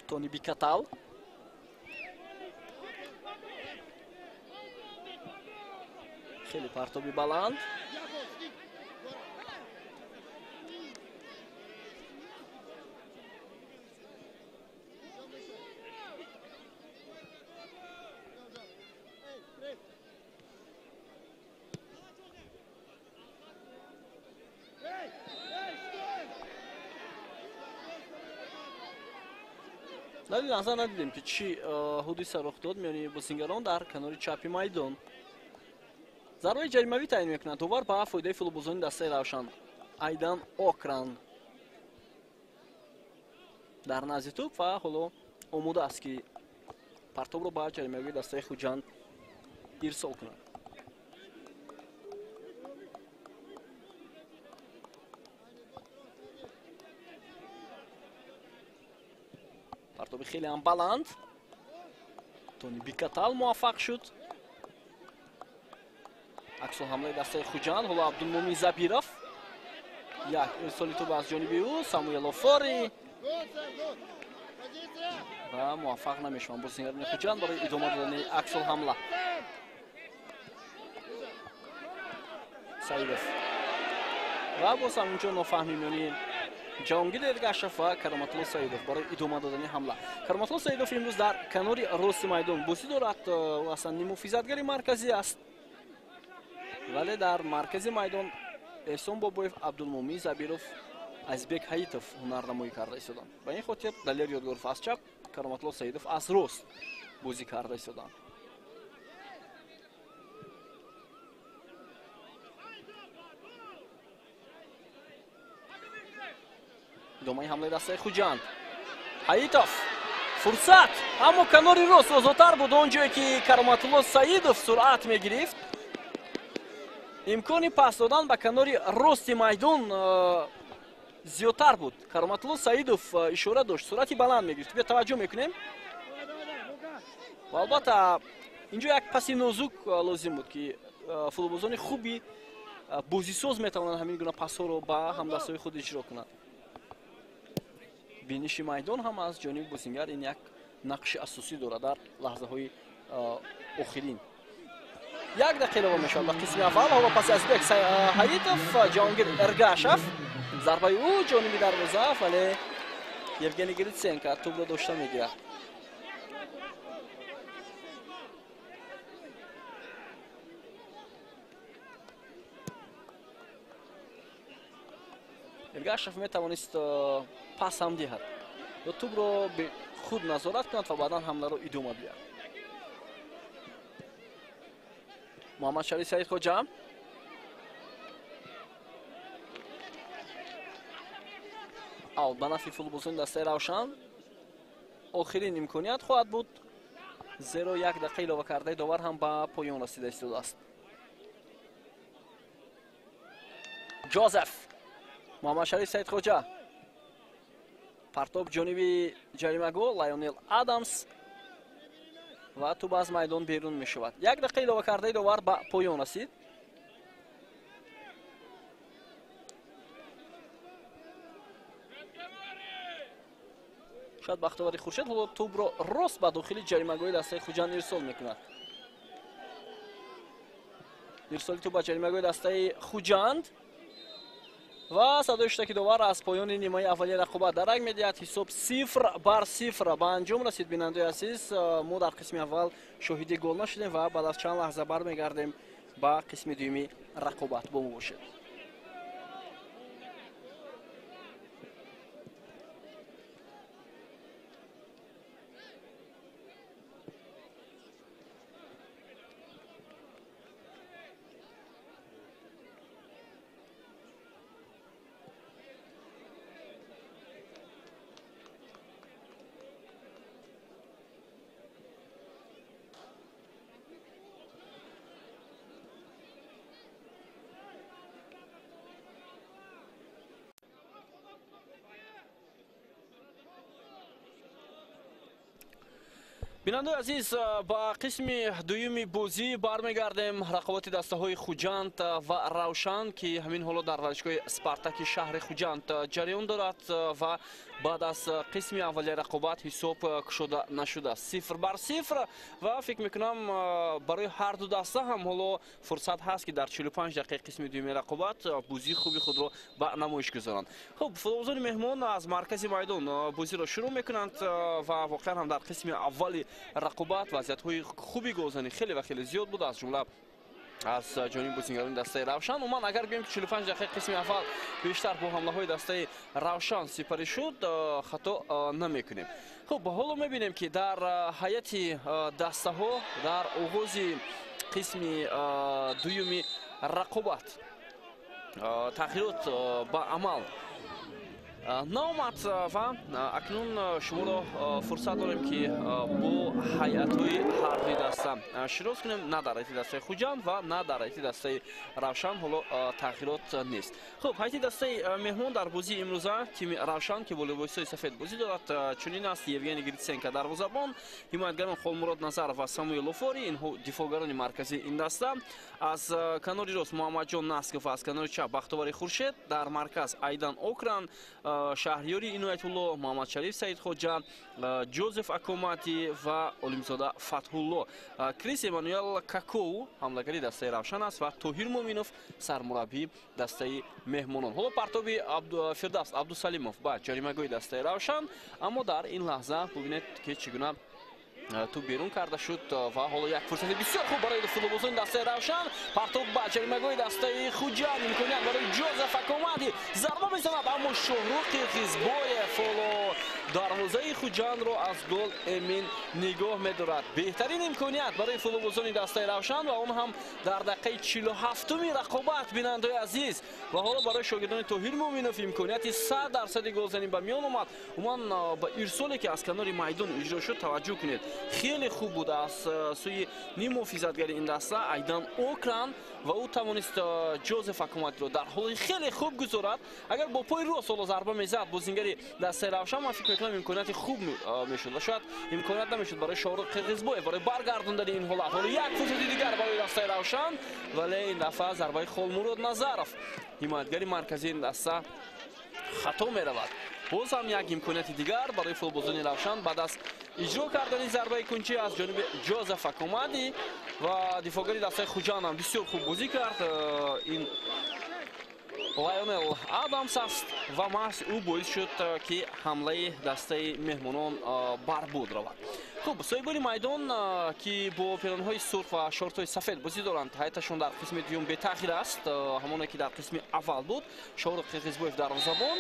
Тони Бикатал. Хеле партоби баланд. Дар ин лаҳза надидем, ки чӣ ҳодиса рух дод миёни бозингарон дар канори чапи майдон. Зарбаи ҷаримавӣ таъин мекунад довар ба фоидаи футболбозони дастаи Равшан. Айдан Окран дар назди тӯб ва ҳоло омода аст, ки партобро ба ҷаримавии дастаи Хуҷанд ирсол кунад. Партоби хеле ҳам баланд. Тони Бикатал муваффақ шуд. Аксул ҳамлаи дастаи Хуҷанд. Ҳоло Абдулмумин Забиров. Як ирсоли тӯб аз ҷониби ӯ. Самуэл Офори ва муваффақ намешаванд бозингарони Хуҷанд барои идома додани аксул ҳамла. Саидов ва боз ҳам инҷо нофаҳмӣ миёни Ҷаҳонгир Эргашев ва Кароматло Саидов барои идома додани ҳамла. Кароматло Саидов имрӯз дар канори рости майдон бозӣ дорад. Ӯ аслан нимуҳофизатгари марказӣ аст, вале дар маркази майдон Эҳсон Бобоев, Абдулмумин Забиров Азизбек Ҳаитов ҳунарнамоӣ карда истоданд. Ба ин хотир Далер Ёдгоров аз чап, Кароматулло Саидов аз рост бозӣ карда истоданд. Идомаи ҳамлаи дастаи Хуҷанд. Ҳаитов фурсат, аммо канори рост озодтар буд он ҷое ки Кароматулло Саидов суръат мегирифт. Имкони пас додан ба канори рости майдон зиёдтар буд. Кароматулло Саидов ишора дошт, суръати баланд мегирифт. Биё таваҷҷӯҳ мекунем. Ва албатта инҷо як паси нозук лозим буд, ки футболбозони хуби бозисоз метавонанд ҳамин гуна пасҳоро ба ҳамдастҳои худ иҷро кунанд. Биниши майдон ҳам аз ҷониби бозингар ин як нақши асосӣ дорад дар лаҳзаҳои охирин. Як дақиқа илова мешавад ба қисми аввал. Ҳоло паси Азизбек Ҳаитов, Ҷаҳонгир Эргашев, зарбаи ӯ ҷониби дарвоза, вале Евгений Гриценко тӯбро дошта мегирад. Эргашев метавонист пас ҳам диҳад ё тӯбро худ назорат кунад ва баъдан ҳамларо идома диҳад. Муҳаммадшариф Саидхоҷа аут ба нафи футболбозони дастаи Равшан. Охирин имконият хоҳад буд, зеро як дақиқа илова кардаи довар ҳам ба поён расида истодааст. Ҷозеф, Муҳаммадшариф Саидхоҷа, партоб ҷониби ҷаримагоҳ, Лайонел Адамс ва тӯб аз майдон берун мешавад. Як дақиқа илова кардаи довар ба поён расид. Шояд Бахтовари Хуршед ҳоло тӯбро рост ба дохили ҷаримагоҳи дастаи Хуҷанд ирсол мекунад. Ирсоли тӯб ба ҷаримагоҳи дастаи Хуҷанд ва садои шутаки довар аз поёни нимаи аввалии рақобат дарак медиҳад. Ҳисоб 0-0 ба анҷом расид. Бинандаи азиз, мо дар қисми аввал шоҳиди гол нашудем ва баъд аз чанд лаҳза бармегардем ба қисми дуюми рақобат. Бо мо бошед. Бинандаи азиз, ба қисми дуюми бозӣ бармегардем. Рақобати дастаҳои Хуҷанд ва Равшан, ки ҳамин ҳоло дар варзишгоҳи Спартаки шаҳри Хуҷанд ҷараён дорад ва баъд аз қисми аввали рақобат ҳисоб кушода нашудааст. 0-0 ва фикр мекунам барои ҳар ду даста ҳам ҳоло фурсат ҳаст, ки дар 45 дақиқаи қисми дуюми рақобат бозии хуби худро ба намоиш гузоранд. Хуб, футболбозони меҳмон аз маркази майдон бозиро шурӯъ мекунанд ва воқеан ҳам дар қисми аввали рақобат вазъиятҳои хуби голзанӣ хеле ва хеле зиёд буд, аз ҷумла аз ҷониби бозингарони дастаи Равшан. Умуман агар гӯем ки 45 дақиқаи қисми аввал бештар бо ҳамлаҳои дастаи Равшан сипарӣ шуд, хато намекунем. Хуб, ҳоло мебинем, ки дар ҳайати дастаҳо дар оғози қисми дуюми рақобат тағйирот ба амал наомад ва акнун шуморо фурсат дорем, ки бо ҳайатҳои ҳар дуи даста шинос кунем. На дар ҳайати дастаи Хуҷанд ва на дар ҳайати дастаи Равшан ҳоло тағйирот нест. Хуб, ҳайати дастаи меҳмон дар бозии имрӯза тими Равшан, ки бо либосҳои сафед бозӣ дорад, чунин аст: Евгений Гриценко дарвозабон, ҳимоятгарон Холмурод Назаров ва Самуил Лофори, инҳо дифоъгарони марказии ин даста. Аз канори рост Муҳаммадҷон Насков, аз канори чап Бахтовари Хуршед, дар марказ Айдан Окран, Шаҳриёри Иноятулло, Муҳаммадшариф Саидхоҷа, Ҷозеф Акомати ва Олимзода Фатҳулло. Крис Эммануэл Какоу ҳамлагари дастаи Равшан аст ва Тоҳир Муъминов сармураббии дастаи меҳмонон. Ҳоло партоби Фирдавс Абдусалимов ба ҷаримагоҳи дастаи Равшан, аммо дар ин лаҳза бубинед, ки чӣ гуна Тӯб берун карда шуд ва ҳоло як фурсати бисёр хуб барои футболбозони дастаи Равшан. Партоб ба ҷаримагоҳи дастаи Хуҷанд, имконият барои Ҷозеф Акомади, зарба мезанад, аммо Шоҳрух Қирғизбоев ҳоло дарвозаи Хуҷандро аз гол эмин нигоҳ медорад. Беҳтарин имконият барои футболбозони дастаи Равшан ва он ҳам дар дақиқаи 47-уми рақобат, бинандаои азиз. Ва ҳоло барои шогирдони Тоҳир Муъминов имконияти 100% голзанӣ ба миён омад. Умуман ба ирсоле ки аз канори майдон иҷро шуд таваҷҷӯҳ кунед. Хеле хуб буд аз сӯи ниммуҳофизатгари ин даста Айдан Окран ва ӯ тавонист Ҷозеф Акомадиро дар ҳоли хеле хуб гузорад. Агар бо пои рост ҳоло зарба мезад бозингари дастаи Равшан, ман фикр мекунам имконияти хуб мешуд ва шояд имконият намешуд барои Шоҳрух Қирғизбоев барои баргардондани ин ҳолат. Ҳоло як фурсати дигар барои дастаи Равшан, вале ин дафъа зарбаи Холмурод Назаров, ҳимоятгари марказии ин даста, хато меравад. Боз ҳам як имконияти дигар барои футболбозони Равшан баъд аз иҷро кардани зарбаи кунчӣ аз ҷониби Ҷозеф Акомади ва дифоъгари дастаи Хуҷанд ҳам бисёр хуб бозӣ кард. Ин Лайонел Адамс аст ва маҳз ӯ боис шуд, ки ҳамлаи дастаи меҳмонон барбуд равад. Хуб, соҳибони майдон, ки бо пиронҳои сурх ва шортҳои сафед бозӣ доранд, ҳайаташон дар қисми дуюм бетағйир аст, ҳамоне ки дар қисми аввал буд. Шоҳрух Қирғизбоев дарвозабон,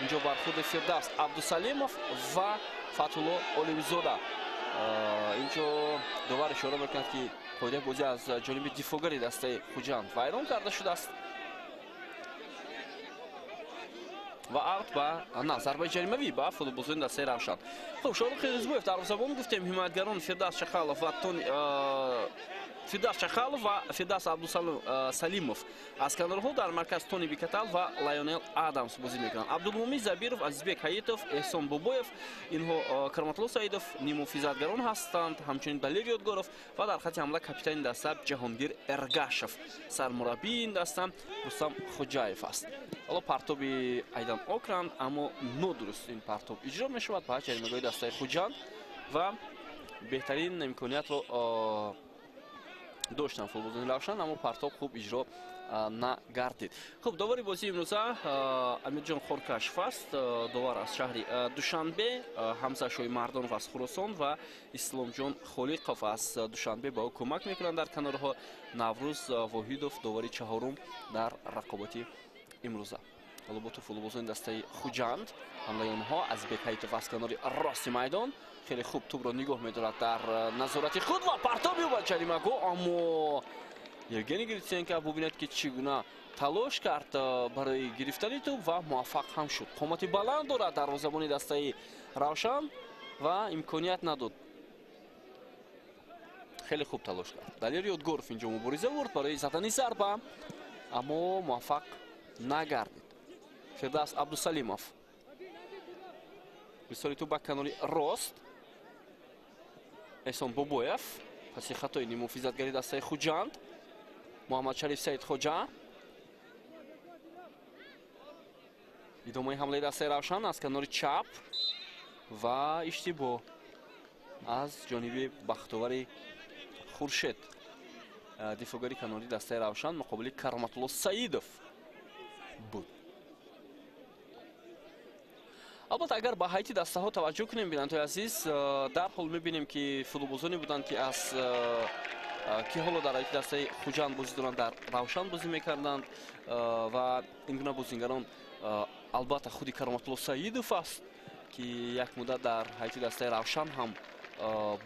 инҷо бархурди Фирдавс Абдусалимов ва Фатҳулло Олимзода. Инҷо довар ишора мекунад, ки қоидаи бозӣ аз ҷониби дифоъгари дастаи Хуҷанд вайрон карда шудааст ва аут ба на зарбаи ҷаримавӣ ба футболбозони дастаи Равшан. Хуб, Шоҳрух Қирғизбоев дарвозабон гуфтем, ҳимоятгарон Фирдавс Чахалов ва Фирдавс Чахалов ва Фирдавс Абдусалимов аз канорҳо, дар марказ Тони Бикатал ва Лайонел Адамс бозӣ мекунанд. Абдулмумин Забиров, Азизбек Ҳаитов, Эҳсон Бобоев, инҳо Кароматулло Саидов ниммуҳофизатгарон ҳастанд, ҳамчунин Далер Ёдгоров ва дар хати ҳамла капитани даста Ҷаҳонгир Эргашев, сармураббии ин даста Рустам Хоҷаев аст. Ҳоло партоби Айдан Окран, аммо нодуруст ин партоб иҷро мешавад ба ҷаримагоҳи дастаи Хуҷанд ва беҳтарин имкониятро доштан футболбозони Равшан, аммо партоб хуб иҷро нагардид. Хуб, довари бозии имрӯза Амирҷон Хоркашев аст, довар аз шаҳри Душанбе, Ҳамза Шоимардонов аз Хуросон ва Исломҷон Холиқов аз Душанбе ба ӯ кӯмак мекунанд дар канорҳо. Наврӯз Воҳидов довари чаҳорум дар рақобати имрӯза. Ҳоло бо ту футболбозони дастаи Хуҷанд, ҳамлаи онҳо Азизбек Ҳаитов аз канори рости майдон хеле хуб тӯбро нигоҳ медорад дар назорати худ ва партоб меёбад ҷаримагоҳ, аммо Евгений Гриценко бубинед, ки чӣ гуна талош кард барои гирифтани тӯб ва муваффақ ҳам шуд. Қомати баланд дорад дарвозабони дастаи Равшан ва имконият надод. Хеле хуб талош кард. Далер Ёдгоров инҷо мубориза бурд барои задани зарба, аммо муваффақ нагардид. Фирдавс Абдусалимов ирсоли тӯб ба канори рост, Эҳсон Бобоев паси хатои ниммуҳофизатгари дастаи Хуҷанд, Муҳаммадшариф Саидхоҷа. Идомаи ҳамлаи дастаи Равшан аз канори чап ва иштибоҳ аз ҷониби Бахтовари Хуршед, дифоъгари канори дастаи Равшан муқобили Кароматулло Саидов буд. Албатта, агар ба ҳайати дастаҳо таваҷҷӯҳ кунем, бинандагони азиз, дарҳол мебинем, ки футболбозоне буданд, ки аз ки ҳоло дар ҳайати дастаи Хуҷанд бозӣ доранд, дар Равшан бозӣ мекарданд ва ин гуна бозингарон албатта худи Кароматулло Саидов аст, ки як муддат дар ҳайати дастаи Равшан ҳам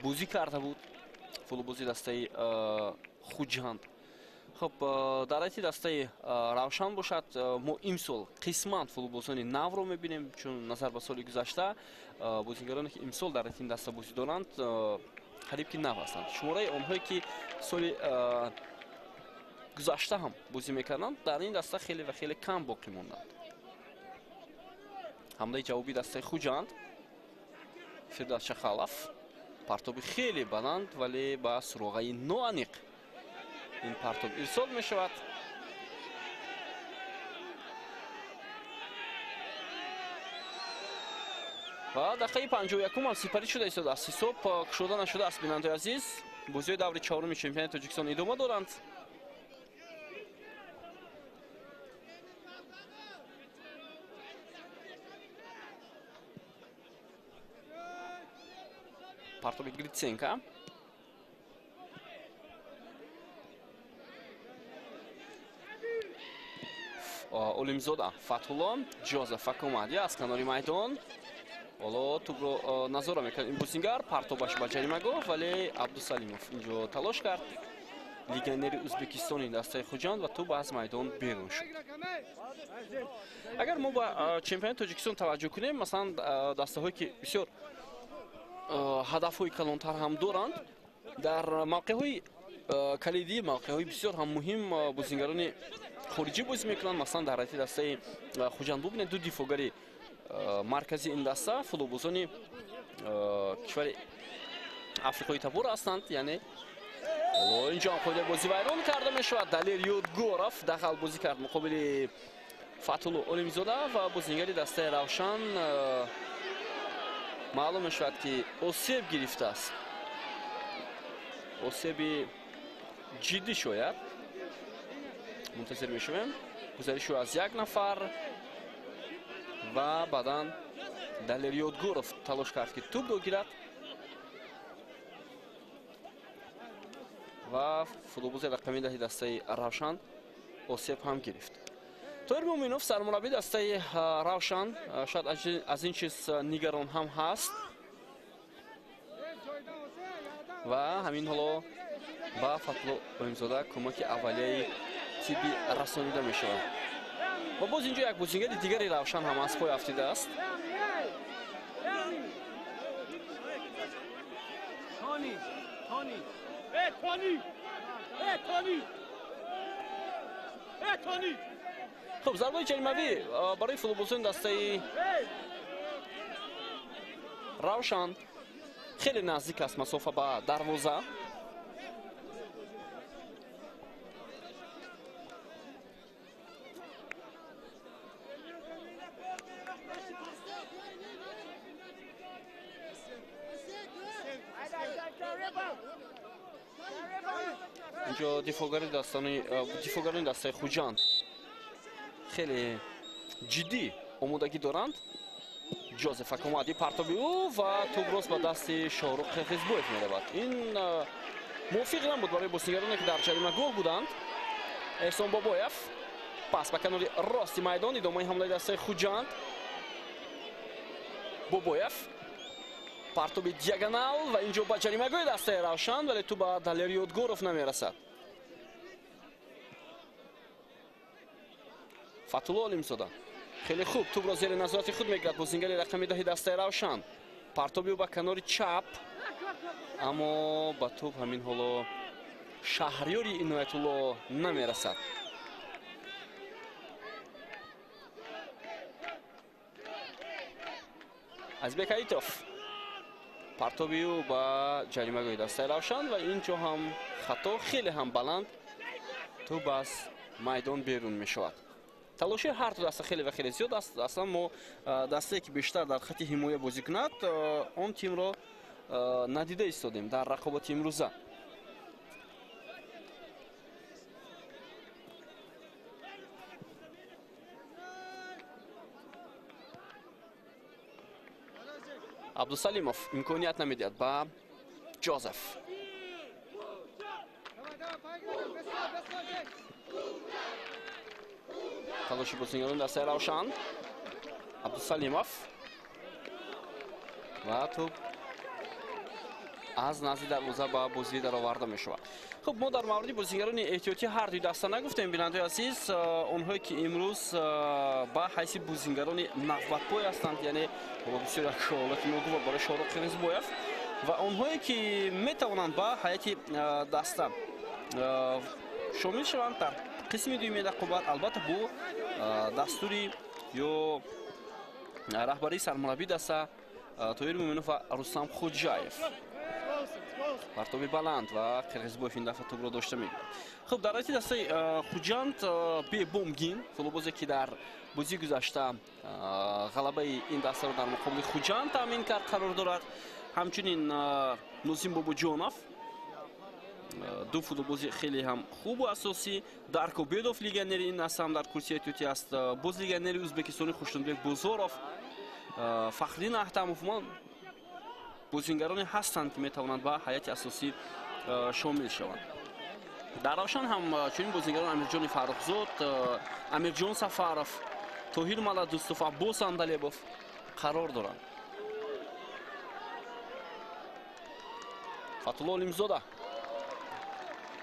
бозӣ карда буд, футболбози дастаи Хуҷанд. Хуб, дар ҳайати дастаи Равшан бошад, мо имсол қисман футболбозони навро мебинем, чун назар ба соли гузашта бозингароне, ки имсол дар ҳайати ин даста бозӣ доранд, қариб ки нав ҳастанд. Шумораи онҳое, ки соли гузашта ҳам бозӣ мекарданд, дар ин даста хеле ва хеле кам боқӣ монданд. Ҳамлаи ҷавобии дастаи Хуҷанд, Фирдавс Чахалов, партоби хеле баланд, вале ба суроғаи ноаниқ ин партоб ирсол мешавад. Ва дақиқаи 51 ҳам сипарӣ шуда истодааст. Ҳисоб кушода нашудааст, бинандагони азиз. Бозиҳои даври чаҳоруми чемпионати Тоҷикистон идома доранд. Партоби Гритсенко. Олимзода Фатҳулло, Ҷозеф Акомади аз канори майдон. Ҳоло тӯбро назора мекард ин бозингар, партобаш ба ҷаримагоҳ, вале Абдусалимов инҷо талош кард. Легионери Ӯзбекистони дастаи Хуҷанд ва тӯб аз майдон берун шуд. Агар мо ба чемпионати Тоҷикистон таваҷҷӯҳ кунем, масалан дастаҳое ки бисёр ҳадафҳои калонтар ҳам доранд, дар мавқеъҳои калидӣ, мавқеъҳои бисёр ҳам муҳим бозингарони хориҷӣ бозӣ мекунанд. Масалан дар ҳайати дастаи Хуҷанд бубинед, ду дифоъгари маркази ин даста футболбозони кишвари Африқои табор ҳастанд. Яъне инҷо ҳам қоидаи бозӣ вайрон карда мешавад. Далер Ёдгоров дағал бозӣ кард муқобили Фатҳулло Олимзода ва бозингари дастаи Равшан маълум мешавад ки осеб гирифтааст. Осеби ҷиддӣ шояд. Мунтазир мешавем гузариши аз як нафар ва баъдан Далер Ёдгоров талош кард ки тӯбро гирад ва футболбози рақами 10 дастаи Равшан осеб ҳам гирифт. Тоҳир Муъминов сармураббии дастаи Равшан шояд аз ин чиз нигарон ҳам ҳаст ва ҳамин ҳоло ба Фатҳулло Олимзода кӯмаки аввалияи тиббӣ расонида мешавад. Ва боз инҷо як бозингари дигари Равшан ҳам аз пой афтидааст. Хуб, зарбаи ҷаримавӣ барои футболбозони дастаи Равшан хеле наздик аст масофа ба дарвоза. Инҷо дифоъгарони дастаи Хуҷанд хеле ҷиддӣ омодагӣ доранд. Ҷозеф Акомади партоби ӯ ва тӯб рост ба дасти Шоҳрух Қирғизбоев меравад. Ин мувофиқ набуд барои бозингароне ки дар ҷаримагоҳ буданд. Эҳсон Бобоев пас ба канори рости майдон, идомаи ҳамлаи дастаи Хуҷанд. Бобоев партоби диагонал ва инҷо ба ҷаримагоҳи дастаи Равшан, вале тӯб ба Далер Ёдгоров намерасад. Фатҳулло Олимзода хеле хуб тӯбро зери назорати худ мегирад. Бозингари рақами 10 дастаи Равшан партоби ӯ ба канори чап, аммо ба тӯб ҳамин ҳоло Шаҳриёри Иноятулло намерасад. Азбек Аитов партоби ӯ ба ҷаримагоҳи дастаи Равшан ва инҷо ҳам хато хеле ҳам баланд, тӯб аз майдон берун мешавад. Талоши ҳар ду даста хеле ва хеле зиёд аст. Аслан мо дастае ки бештар дар хати ҳимоя бозӣ кунад, он тимро надида истодем дар рақобати имрӯза. Абдусалимов имконият намедиҳад ба Ҷозеф. Талоши бозингарони дастаи Равшан. Абдусалимов ва тӯб аз назди дарвоза ба бозӣ дароварда мешавад. Хуб, мо дар мавриди бозингарони эҳтиётӣ ҳар дуи даста нагуфтем, бинандаи азиз. Онҳое ки имрӯз ба ҳайси бозингарони навбатпой ҳастанд, яъне бисёр як ҳолати ногувор барои Шоҳрух Қирғизбоев, ва онҳое ки метавонанд ба ҳайати даста шомил шаванд дар қисми дуюми рақобат, албатта бо дастури ё раҳбарии сармураббии даста Тоҳир Муъминов ва Рустам Хоҷаев. Партоби баланд ва Қирғизбоев ин дафъа тӯбро дошта мегирад. Хуб, дар ҳайати дастаи Хуҷанд Бебомгин, футболбозе ки дар бозии гузашта ғалабаи ин дастаро дар муқобили Хуҷанд таъмин кард, қарор дорад. Ҳамчунин Нозим Бобоҷонов, ду футболбози хеле ҳам хубу асосӣ. Дарко Бедов, легионери ин даста ҳам дар курсии эҳтиётӣ аст. Боз легионери ӯзбекистони Хушнудбек Бозоров, Фахриддин Аҳтамов. Ман Бозингароне ҳастанд, ки метавонанд ба ҳайати асосӣ шомил шаванд. Дар Равшан ҳам чунин бозингарон Амирҷони Фаррухзод, Амирҷон Сафаров, Тоҳир Маладустов, Аббос Андалебов қарор доранд. Фатулло Олимзода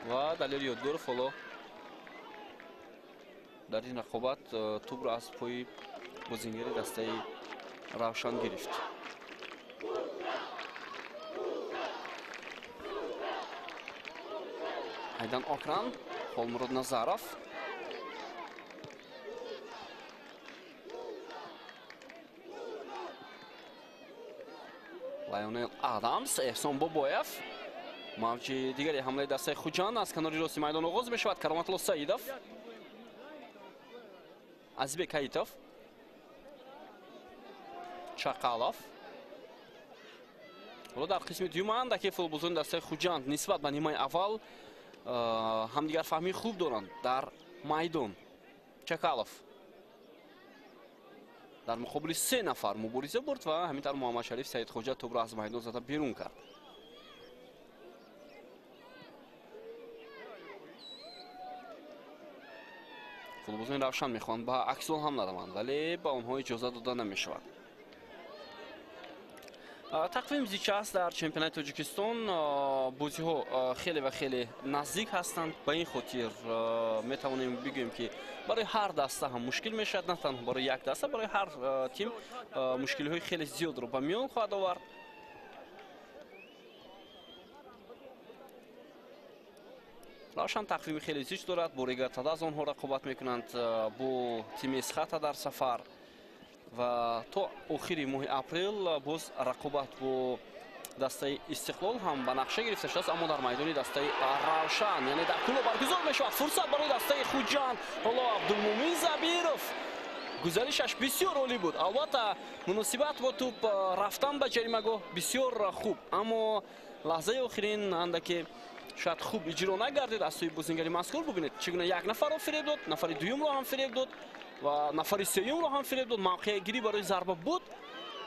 ва Далер Ёдгоров ҳоло дар ин рақобат тӯбро аз пои бозингари дастаи Равшан гирифт. Айдан Окран, Холмурод Назаров. Лайонел Адамс, Эҳсон Бобоев. Мавҷи дигари ҳамлаи дастаи Хуҷанд аз канори рости майдон оғоз мешавад. Кароматулло Саидов, Азизбек Ҳаитов, Чақалов. Ҳоло дар қисми дуюм андаке футболбозони дастаи Хуҷанд нисбат ба нимаи аввал ҳамдигарфаҳмии хуб доранд дар майдон. Чакалов дар муқобили се нафар мубориза бурд ва ҳамин тавр Муҳаммадшариф Саидхоҷа тӯбро аз майдон зада берун кард. Футболбозони Равшан мехоҳанд ба аксол ҳам нараванд, вале ба онҳо иҷоза дода намешавад. Тақвим зич аст дар чемпионати Тоҷикистон. Бозиҳо хеле ва хеле наздик ҳастанд. Ба ин хотир метавонем бигӯем, ки барои ҳар даста ҳам мушкил мешавад, на танҳо барои як даста, барои ҳар тим мушкилиҳои хеле зиёдро ба миён хоҳад овард. Равшан тақвими хеле зич дорад. Бо Регар-ТадАЗ аз онҳо рақобат мекунанд, бо тими Эсхата дар сафар ва то охири моҳи апрел боз рақобат бо дастаи Истиқлол ҳам ба нақша гирифта шудааст, аммо дар майдони дастаи Равшан, яъне дар Кӯлоб баргузор мешавад. Фурсат барои дастаи Хуҷанд. Ҳоло Абдулмумин Забиров гузаришаш бисёр олӣ буд. Албатта, муносибат бо тӯб рафтан ба ҷаримагоҳ бисёр хуб, аммо лаҳзаи охирин андаке шояд хуб иҷро нагардид аз сӯи бозингари мазкур. Бубинед, чӣ гуна як нафарро фиреб дод, нафари дуюмро ҳам фиреб дод ва нафари сеюмро ҳам фиреб дод. Мавқеъгирӣ барои зарба буд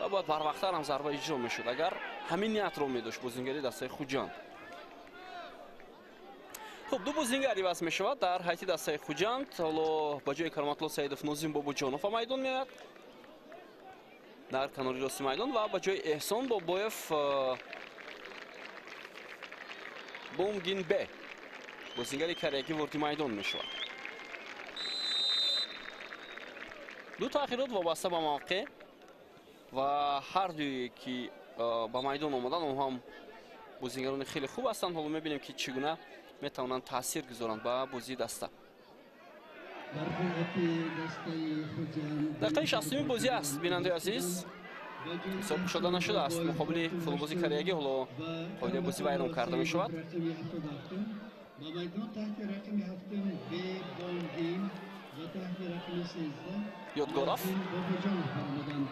ва бояд барвақттар ҳам зарба иҷро мешуд, агар ҳамин ниятро медошт бозингари дастаи Хуҷанд. Хуб, ду бозингар иваз мешавад дар ҳайати дастаи Хуҷанд. Ҳоло ба ҷои Кароматулло Саидов Нозим Бобоҷонов ба майдон меояд дар канори рости майдон ва ба ҷои Эҳсон Бобоев Бомгинбе бозингари кореягӣ ворди майдон мешавад. Ду таъхирот вобаста ба мавқеъ ва ҳар дуе ки ба майдон омаданд, онҳо ҳам бозингарони хеле хуб ҳастанд. Ҳоло мебинем, ки чӣ гуна метавонанд таъсир гузоранд ба бозии даста. Дақиқаи 60-уми бозӣ аст, бинандаи азиз. Ҳисоб кушода нашудааст муқобили футболбози кореягӣ. Ҳоло қоидаи бозӣ вайрон карда мешавад. Ёдгоров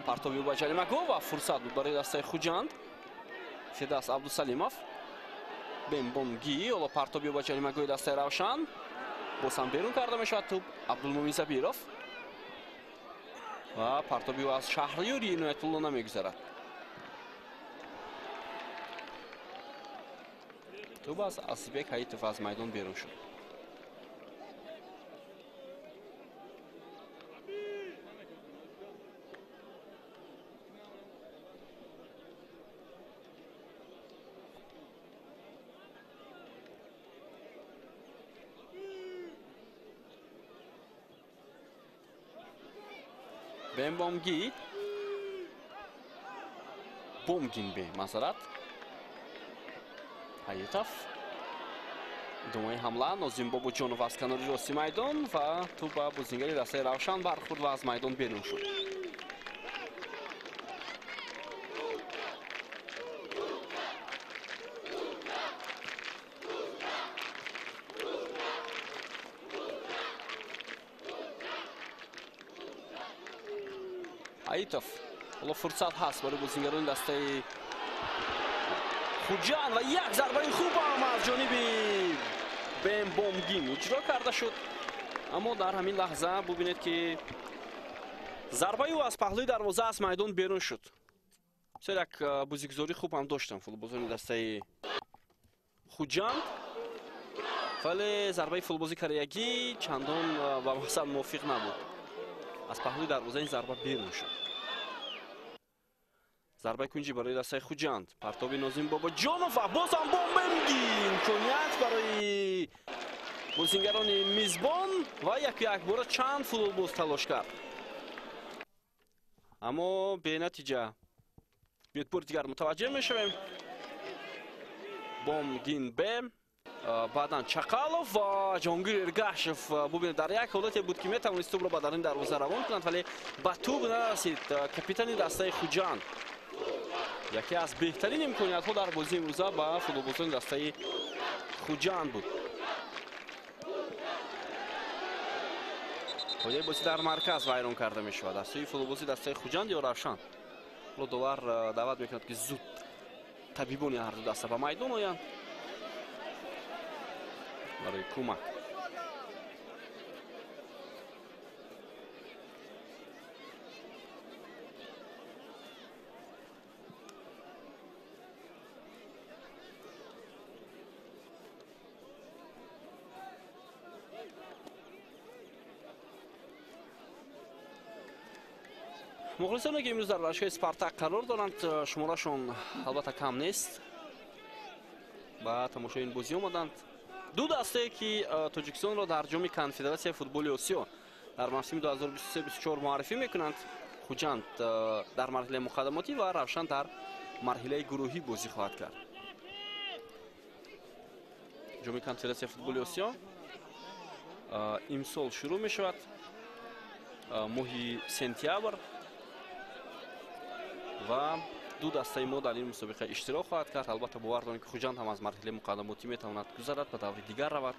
партоби ба ҷаримагоҳ ва фурсат буд барои дастаи Хуҷанд. Фирдавс Абдусалимов, Бембонги, ҳоло партоби ба ҷаримагоҳи дастаи Равшан, боз ҳам берун карда мешавад тӯб. Абдулмумин Забиров ва партоби ӯ аз Шаҳриёри Иноятулло намегузарад. Тӯб аз Азизбек Ҳаитов аз майдон берун шуд. Бембомги, Бомгинбе, масарат. Ҳаитов идомаи ҳамла. Нозим Бобоҷонов аз канори рости майдон ва тӯб ба бозингари дастаи Равшан бархӯрд ва аз майдон берун шуд. Ҳаитов, ҳоло фурсат ҳаст барои бозингарони дастаи Хуҷанд ва як зарбаи хубам аз ҷониби Бембомгин иҷро карда шуд, аммо дар ҳамин лаҳза бубинед, ки зарбаи ӯ аз паҳлӯи дарвоза аз майдон берун шуд. Бисёр як бозигузории хуб ҳам доштанд футболбозони дастаи Хуҷанд, вале зарбаи футболбози кореягӣ чандон ба мақсад мувофиқ набуд. Аз паҳлӯи дарвоза ин зарба берун шуд. Зарбаи кунҷӣ барои дастаи Хуҷанд. Партоби Нозим Бобоҷонов ва боз ҳам Бомбенги. Имконият барои бозингарони мизбон ва яку якбора чанд футболбоз талош кард, аммо бенатиҷа. Биёед бори дигар мутаваҷҷеҳ мешавем. Бомгинбе, баъдан Чақалов ва Ҷонгир Эргашев. Бубинед, дар як ҳолате буд, ки метавонист тӯбро ба даруни дарвоза равон кунанд, вале ба тӯб нарасид капитани дастаи Хуҷанд. Яке аз беҳтарин имкониятҳо дар бозии имрӯза ба футболбозони дастаи Хуҷанд буд. Қоидаи бозӣ дар марказ вайрон карда мешавад аз сӯи футболбози дастаи Хуҷанд ё Равшан. Ҳоло довар даъват мекунад, ки зуд табибони ҳарду даста ба майдон оянд барои кӯмак. Мухлисоне, ки имрӯз дар варзишгоҳи Спартак қарор доранд, шуморашон албатта кам нест, ба тамошои ин бозӣ омаданд. Ду дастае, ки Тоҷикистонро дар ҷоми Конфедератсияи футболи Осиё дар мавсими 2023-24 муаррифӣ мекунанд. Хуҷанд дар марҳилаи муқаддамотӣ ва Равшан дар марҳилаи гурӯҳӣ бозӣ хоҳад кард. Ҷоми Конфедератсияи футболи Осиё имсол шурӯъ мешавад моҳи сентябр ва ду дастаи мо дар ин мусобиқа иштирок хоҳад кард. Албатта бовар дорем, ки Хуҷанд ҳам аз марҳилаи муқаддамотӣ метавонад гузарад, ба даври дигар равад.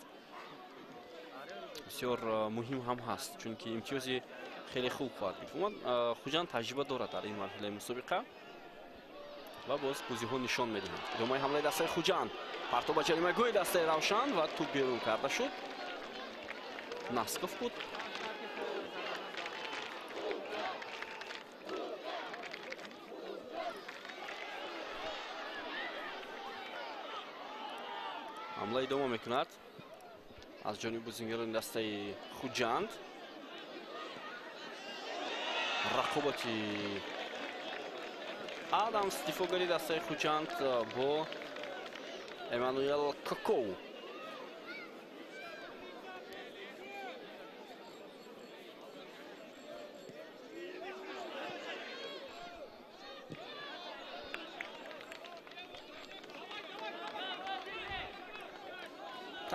Бисёр муҳим ҳам ҳаст, чунки имтиёзи хеле хуб хоҳад гирифт. Умуман Хуҷанд таҷриба дорад дар ин марҳилаи мусобиқа ва боз бозиҳо нишон медиҳанд. Идомаи ҳамлаи дастаи Хуҷанд, партоб ба ҷаримагоҳи дастаи Равшан ва тӯб берун карда шуд. Насков буд. Ҳамла идома мекунад аз ҷониби бозингарони дастаи Хуҷанд. Рақобати Адамс, дифоъгари дастаи Хуҷанд, бо Эммануэл Кокоу.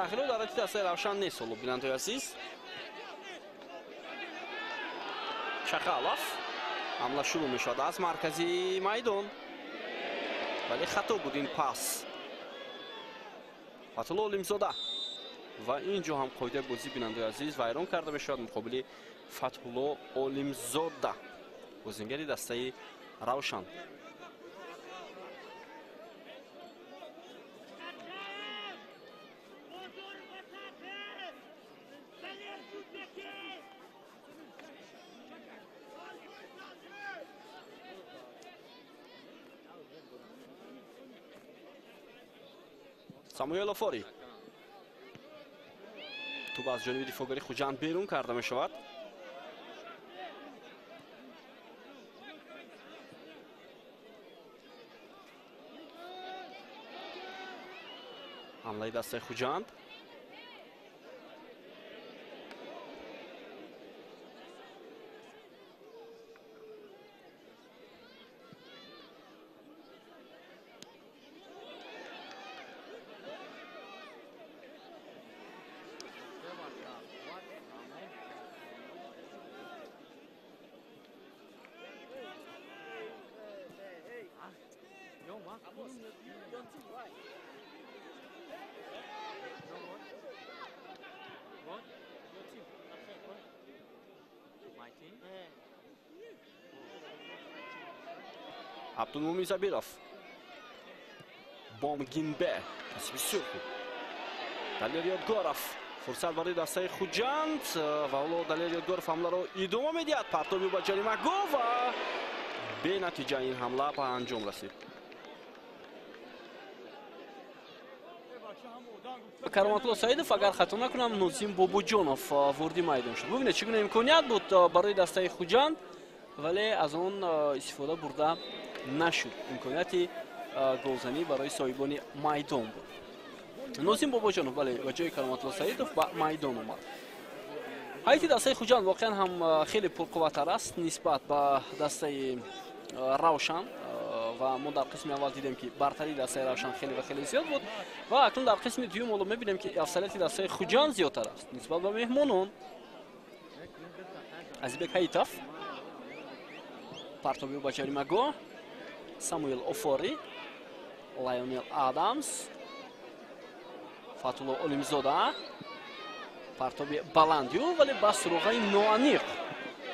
Тағйирот дар ратифи дастаи Равшан нест ҳоло, бинандои азиз. Чақалов, ҳамла шурӯъ мешавад аз маркази майдон, вале хато буд ин пас. Фатулло Олимзода ва ин ҷо ҳам қоидаи бозӣ, бинандои азиз, вайрон карда мешавад муқобили Фатҳулло Олимзода, бозингари дастаи Равшан. Самуэл Офори. Тӯб аз ҷониби дифоъгари Хуҷанд берун карда мешавад. Ҳамлаи дастаи Хуҷанд. Абдулмумин Забиров. Бомгинбе. Паси бисёр хуб. Далер Ёдгоров. Фурсат барои дастаи Хуҷанд ва ҳоло Далер Ёдгоров ҳамларо идома медиҳад. Партоби ба ҷаримагоҳ ва Бенатиҷа ин ҳамла ба анҷом расид. Кароматулло Саидов, агар хато накунам, Нозим Бобоҷонов ворди майдон шуд. Бубинед, чӣ гуна имконият буд барои дастаи Хуҷанд, вале аз он истифода бурда нашуд. Имконияти голзанӣ барои соҳибони майдон буд. Нозим Бобоҷонов, бале, ба ҷои Кароматулло Саидов ба майдон омад. Ҳайати дастаи Хуҷанд воқеан ҳам хеле пурқувваттар аст нисбат ба дастаи Равшан, ва мо дар қисми аввал дидем, ки бартарии дастаи Равшан хеле ва хеле зиёд буд, ва акнун дар қисми дуюм ҳоло мебинем, ки афзалияти дастаи Хуҷанд зиёдтар аст нисбат ба меҳмонон. Азизбек Ҳаитов, партоби ба ҷаримагоҳ, Самуэл Офори, Лайонел Адамс, Фатулло Олимзода, партоби баландию, вале ба суроғаи ноаниқ.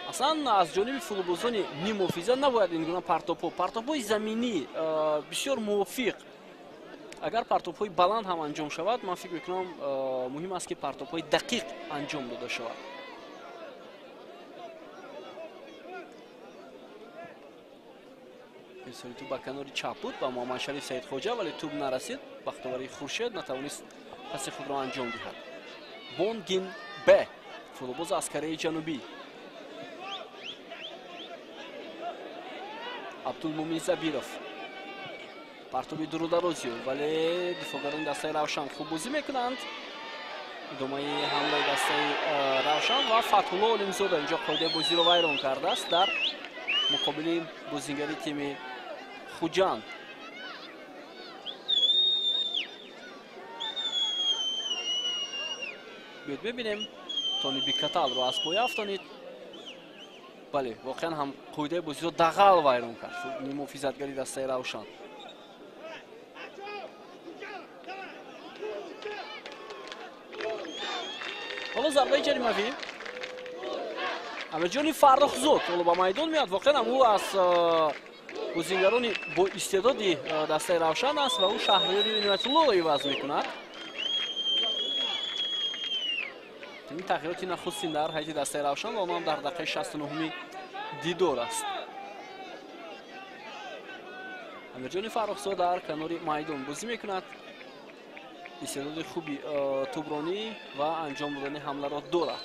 Аслан аз ҷониби футболбозони ниммуҳофиза набояд ин гуна партобҳо, партобҳои заминӣ бисёр мувофиқ. Агар партобҳои баланд ҳам анҷом шавад, ман фикр мекунам, муҳим аст, ки партобҳои дақиқ анҷом дода шавад. Ирсоли тӯб ба канори чап буд ба Муҳаммадшариф Саидхоҷа, вале тӯб нарасид. Бахтоварии Хуршед натавонист паси худро анҷом диҳад. Бонгин Б, футболбоз аз Кореяи Ҷанубӣ. Абдулмумин Забиров, партоби дурударозию, вале дифоъгарони дастаи Равшан хуб бозӣ мекунанд. Идомаи ҳамлаи дастаи Равшан ва Фатҳулло Олимзода инҷо қоидаи бозиро вайрон кардааст дар муқобили бозингари тими Хуҷанд. Биёд мебинем, Тони Бикаталро аз пой афтонид. Бале, воқеан ҳам қоидаи бозиро дағал вайрон кард нимуҳофизатгари дастаи Равшан. Ҳоло зарбаи ҷаримавӣ. Амирҷони Фаррухзод ҳоло ба майдон меояд. Воқеан ҳам ӯ аз бозингарони бо истеъдоди дастаи Равшан аст ва ӯ Шаҳриёри Иноятуллоро иваз мекунад. Ин тағйироти нахустин дар ҳайати дастаи Равшан ва онам дар дақиқаи 69-уми дидор аст. Амирҷони Фаррухзод дар канори майдон бозӣ мекунад. Истеъдоди хуби тӯбронӣ ва анҷом додани ҳамларо дорад.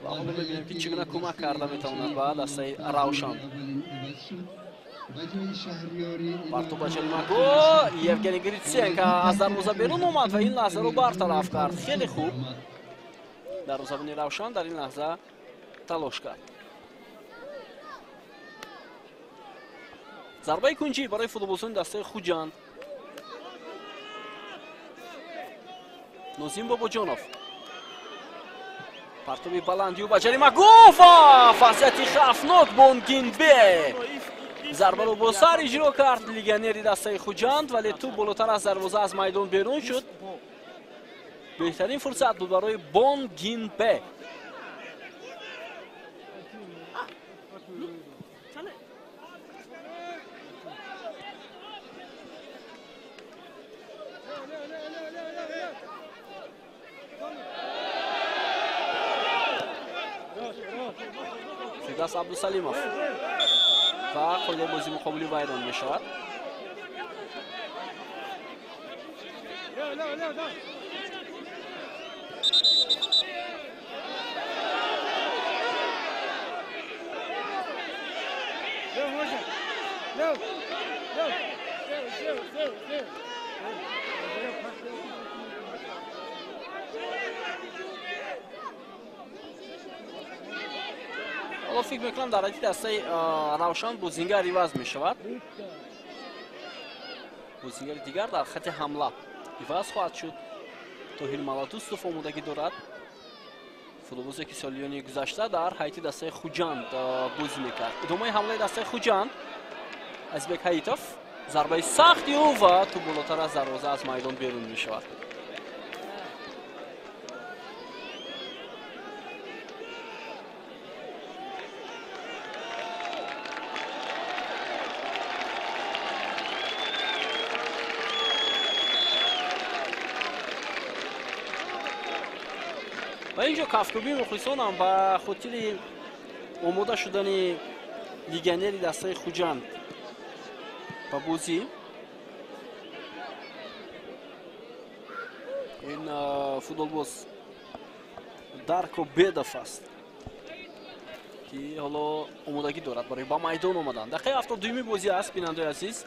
Ва ҳоло мебинем, ки чӣ гуна кӯмак карда метавонад ба дастаи Равшан. Партоб ба ҷаримагоҳ, Евгений Гритсенко аз дарвоза берун омад ва ин лаҳзаро бартараф кард. Хеле хуб дарвозабони Равшан дар ин лаҳза талош кард. Зарбаи кунҷӣ барои футболбозони дастаи Хуҷанд. Нозим Бобоҷонов, партоби баландию ба ҷаримагоҳ ва вазъияти хавфнок. Бонгинбе зарбаро бо сар иҷро кард легионери дастаи Хуҷанд, вале тӯб болотар аз дарвоза аз майдон берун шуд. Беҳтарин фурсат буд барои Бонгинбе. Фирдавс Абдусалимов ва қоидаи бозӣ муқобили вайрон мешавад. Ҳоло фикр мекунам, дар ҳайати дастаи Равшан бозингар иваз мешавад. Бозингари дигар дар хати ҳамла иваз хоҳад шуд. Тоҳир Маладустов омодагӣ дорад. Футболбозе, ки солиёни гузашта дар ҳайати дастаи Хуҷанд бозӣ мекард. Идомаи ҳамлаи дастаи Хуҷанд. Азизбек Ҳаитов, зарбаи сахти ӯ ва тӯб болотар аз дарвоза аз майдон берун мешавад. Ва инҷо кафкӯбии мухлисонам ба хотири омода шудани Легионери дастаи Хуҷанд ба бозӣ. Ин футболбоз Дарко Бедов аст, ки ҳоло омодагӣ дорад барои ба майдон омадан. Дақиқаи 72-юми бозӣ аст, бинандаи азиз.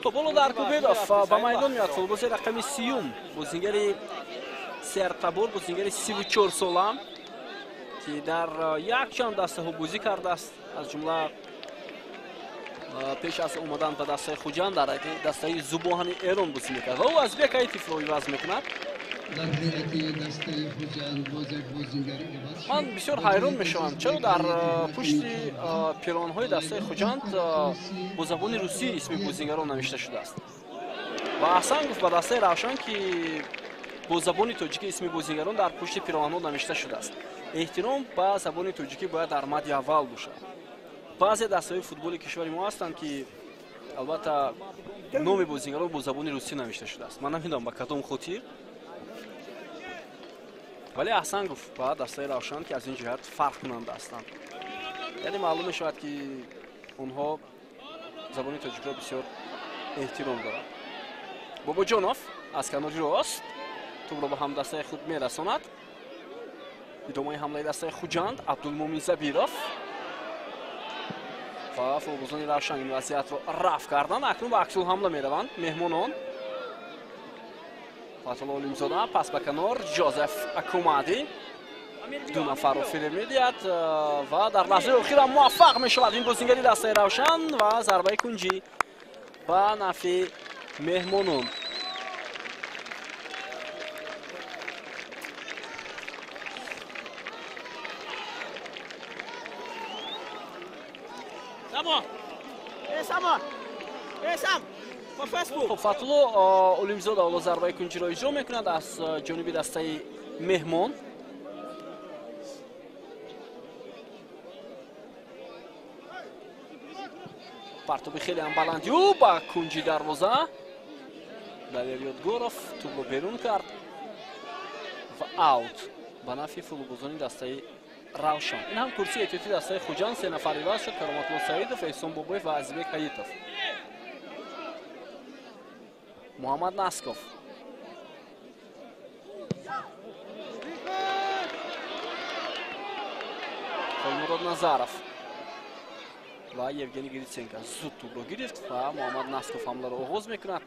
Тоболо Дарко Бедов ба майдон меояд. Футболбози рақами 30-юм, бозингари сертабор, бозингари 34 сола, ки дар якчанд дастаҳо бозӣ кардааст, аз ҷумла пеш аз омадан ба дастаи Хуҷанд дар дастаи Зубоҳани Эрон бозӣ мекард ва ӯ Азбек Аитовро иваз мекунад. Ман бисёр ҳайрон мешавам, чаро дар пушти пиронҳои дастаи Хуҷанд бо забони русӣ исми бозингарон навишта шудааст. Ва аҳсан гуфт ба дастаи Равшан, ки бо забони тоҷикӣ исми бозингарон дар пушти пироҳанҳо навишта шудааст. Эҳтиром ба забони тоҷикӣ бояд дар мадди аввал бошад. Баъзе дастаҳои футболи кишвари мо ҳастанд, ки албатта номи бозингарон бо забони русӣ навишта шудааст. Ман намедонам ба кадом хотир, вале аҳсан гуфт ба дастаи Равшан, ки аз ин ҷиҳат фарқкунанда ҳастанд. Яъне маълум мешавад, ки онҳо забони тоҷикро бисёр эҳтиром доранд. Бобоҷонов аз канори рост тӯбро ба ҳамдастаи худ мерасонад. Идомаи ҳамлаи дастаи Хуҷанд, Абдулмумин Забиров ва футболбозони Равшан ин вазъиятро рафъ карданд. Акнун ба аксулҳамла мераванд меҳмонон. Фатҳулло Олимзода пас ба канор, Ҷозеф Акумади ду нафарро фиреб медиҳад ва дар лаҳзаи охирам муваффақ мешавад ин бозингари дастаи Равшан ва зарбаи кунҷӣ ба нафъи меҳмонон. Хуб, Фатҳулло Олимзода ҳоло зарбаи кунҷиро иҷро мекунад аз ҷониби дастаи меҳмон. Партоби хеле ҳам баланди ӯ ба кунҷи дарвоза. Далер Ёдгоров тӯбро берун кард ва аут ба нафъи футболбозони дастаи Равшан. Ин ҳам курсии эҳтиётии дастаи Хуҷанд, се нафар иваз шуд: Кароматулло Саидов, Эҳсон Бобоев ва Азизбек Ҳаитов. Муҳаммад Насков. Холмурод Назаров ва Евгений Гриценко зуд тӯбро гирифт ва Муҳаммад Насков ҳамларо оғоз мекунад.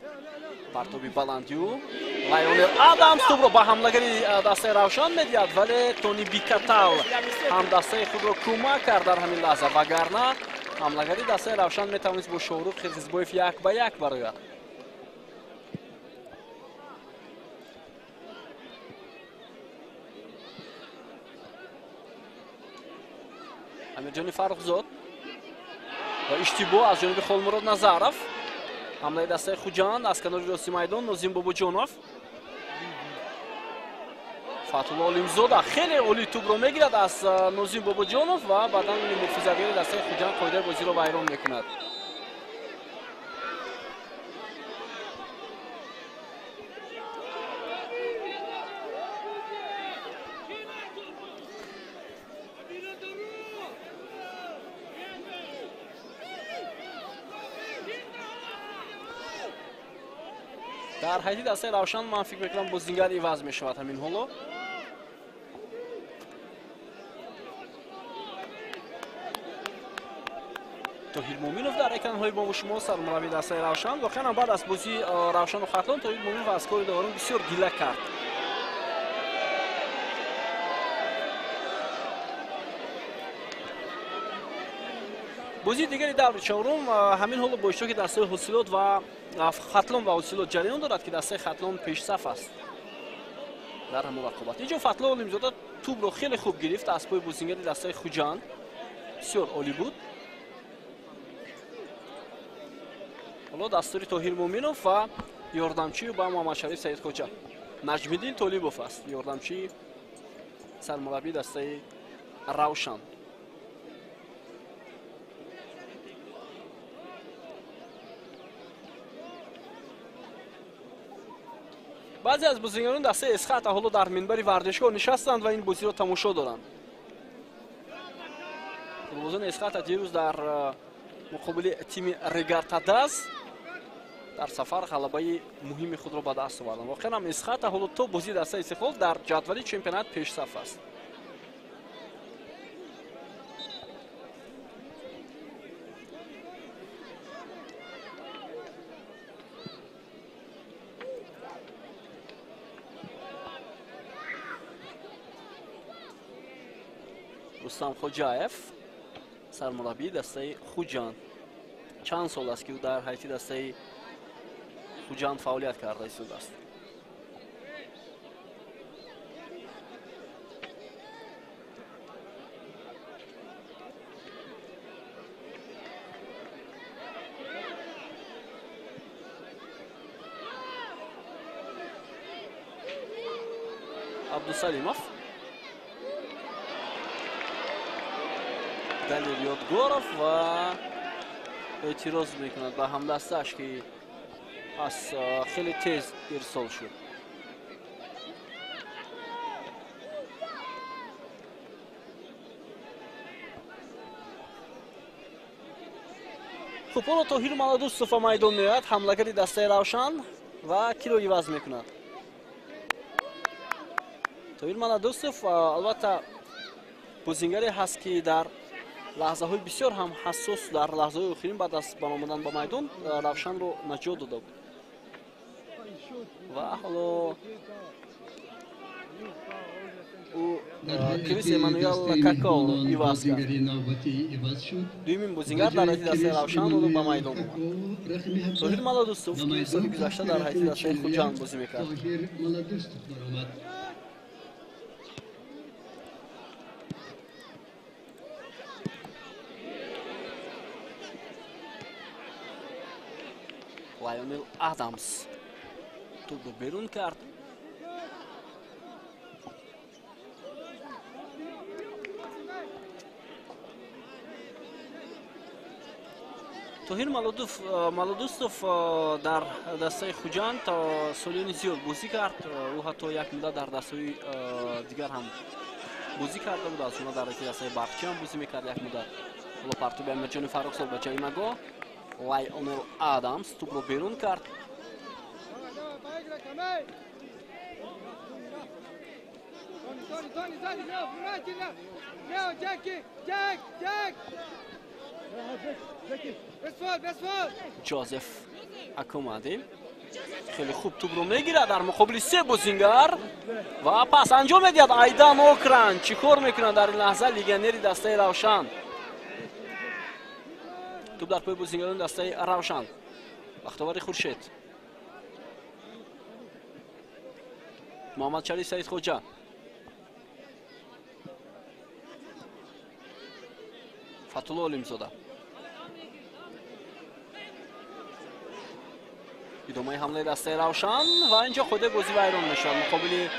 Партоби баланди ӯ, Лайонел Адамс тӯбро ба ҳамлагари дастаи Равшан медиҳад, вале Тони Бикатал ҳам дастаи худро кӯмак кард дар ҳамин лаҳза, вагарна ҳамлагари дастаи Равшан метавонист бо Шоҳрух Қирғизбоев як ба як барояд. Амирҷони Фаррухзод ва иштибоҳ аз ҷониби Холмурод Назаров. Ҳамлаи дастаи Хуҷанд аз канори рости майдон, Нозим Бобоҷонов. Фатҳулло Олимзода хеле олӣ тӯбро мегирад аз Нозим Бобоҷонов ва баъдан муҳофизатгари дастаи Хуҷанд қоидаи бозиро вайрон мекунад. Дар ҳайати дастаи Равшан ман фикр мекунам бозингар иваз мешавад ҳамин ҳоло. Тоҳир Муминов дар экранҳои мо шумо, сармураббии дастаи Равшан. Воқеан баъд аз бозии Равшану Хатлон Тоҳир Муминов аз кори доварон бисёр гила кард. Бозии дигари даври чорум ҳамин ҳоло бо иштироки дастаи Ҳосилот ва Хатлон ва Ҳосилот ҷараён дорад, ки дастаи Хатлон пешсаф аст дар ҳамон рақобат. Инҷо Фатҳулло Олимзода тӯбро хеле хуб гирифт аз пои бозингари дастаи Хуҷанд, бисёр олӣ буд. Ҳоло дастури Тоҳир Муминов ва ёрдамчии ба Муҳаммадшариф Саидхоҷа Наҷмиддин Толибов аст, ёрдамчии сармураббии дастаи Равшан. Баъзе аз бозигарони дастаи Эсхата ҳоло дар минбари варзишгоҳ нишастанд ва ин бозиро тамошо доранд. Футболбозони Эсхата дирӯз дар муқобили тими Регартадаз дар сафар ғалабаи муҳими худро ба даст оварданд. Воқеан ҳам Эсхата ҳоло то бозии дастаи Истиқлол дар ҷадвали чемпионат пешсаф аст. Рустам Хоҷаев, сармураббии дастаи Хуҷанд, чанд сол аст ки ӯ дар ҳайати дастаи Хуҷанд фаъолият карда истодааст. Абдусалимов, Далер Ёдгоров ва эътироз мекунад ба ҳамдастааш, ки пас хеле тез ирсол шуд. Хуб, ҳоло Тоҳир Маладустов ба майдон меояд, ҳамлагари дастаи Равшан, ва киро иваз мекунад? Тоҳир Маладустов албатта бозингаре ҳаст, ки дар лаҳзаҳои бисёр ҳам ҳассос, дар лаҳзаҳои охирин баъд аз баромадан ба майдон Равшанро наҷот дода буд. Ва ҳоло ӯ Крис Эммануэл Какао иваз кард. Дуюмин бозингар дар ҳайати дастаи Равшан ҳоло ба майдон омад. Тоҳир Маладустов, ки соли гузашта дар ҳайати дастаи Хуҷанд бозӣ мекард. Лайонел Адамс тӯбро берун кард. Тоҳир Маладустов дар дастаи Хуҷанд солиёни зиёд бозӣ кард. Ӯ ҳатто як муддат дар дастаҳои дигар ҳам бозӣ карда буд, аз ҷумла дар дастаи Барқчӣ ҳам бозӣ мекард як муддат. Ҳоло партоби Амирҷони Фаррухзод ба ҷаримагоҳ. Лайонел Адамс тӯбро берун кард. Ҷозеф Акомади хеле хуб тӯбро мегирад дар муқобили се бозингар ва пас анҷом медиҳад. Айдан Окран чӣ кор мекунад дар ин лаҳза легионери дастаи Равшан? Тӯб дар пои бозингарони дастаи Равшан. Бахтовари Хуршед, Муҳаммадшариф Саидхоҷа, Фатулло Олимзода. Идомаи ҳамлаи дастаи Равшан ва инҷо худе бозӣ вайрон мешавад муқобили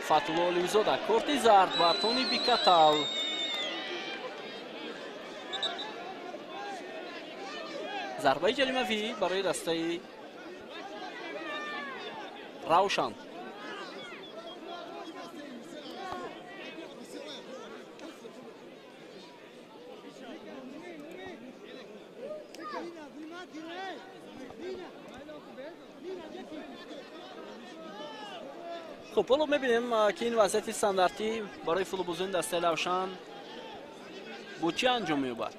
Фатулло Олимзода. Корти зард ба Тони Бикатал. Зарбаи ҷаримавӣ барои дастаи Равшан. Хуб, ҳоло мебинем, ки ин вазъияти стандартӣ барои футболбозони дастаи Равшан бо чӣ анҷом меёбад.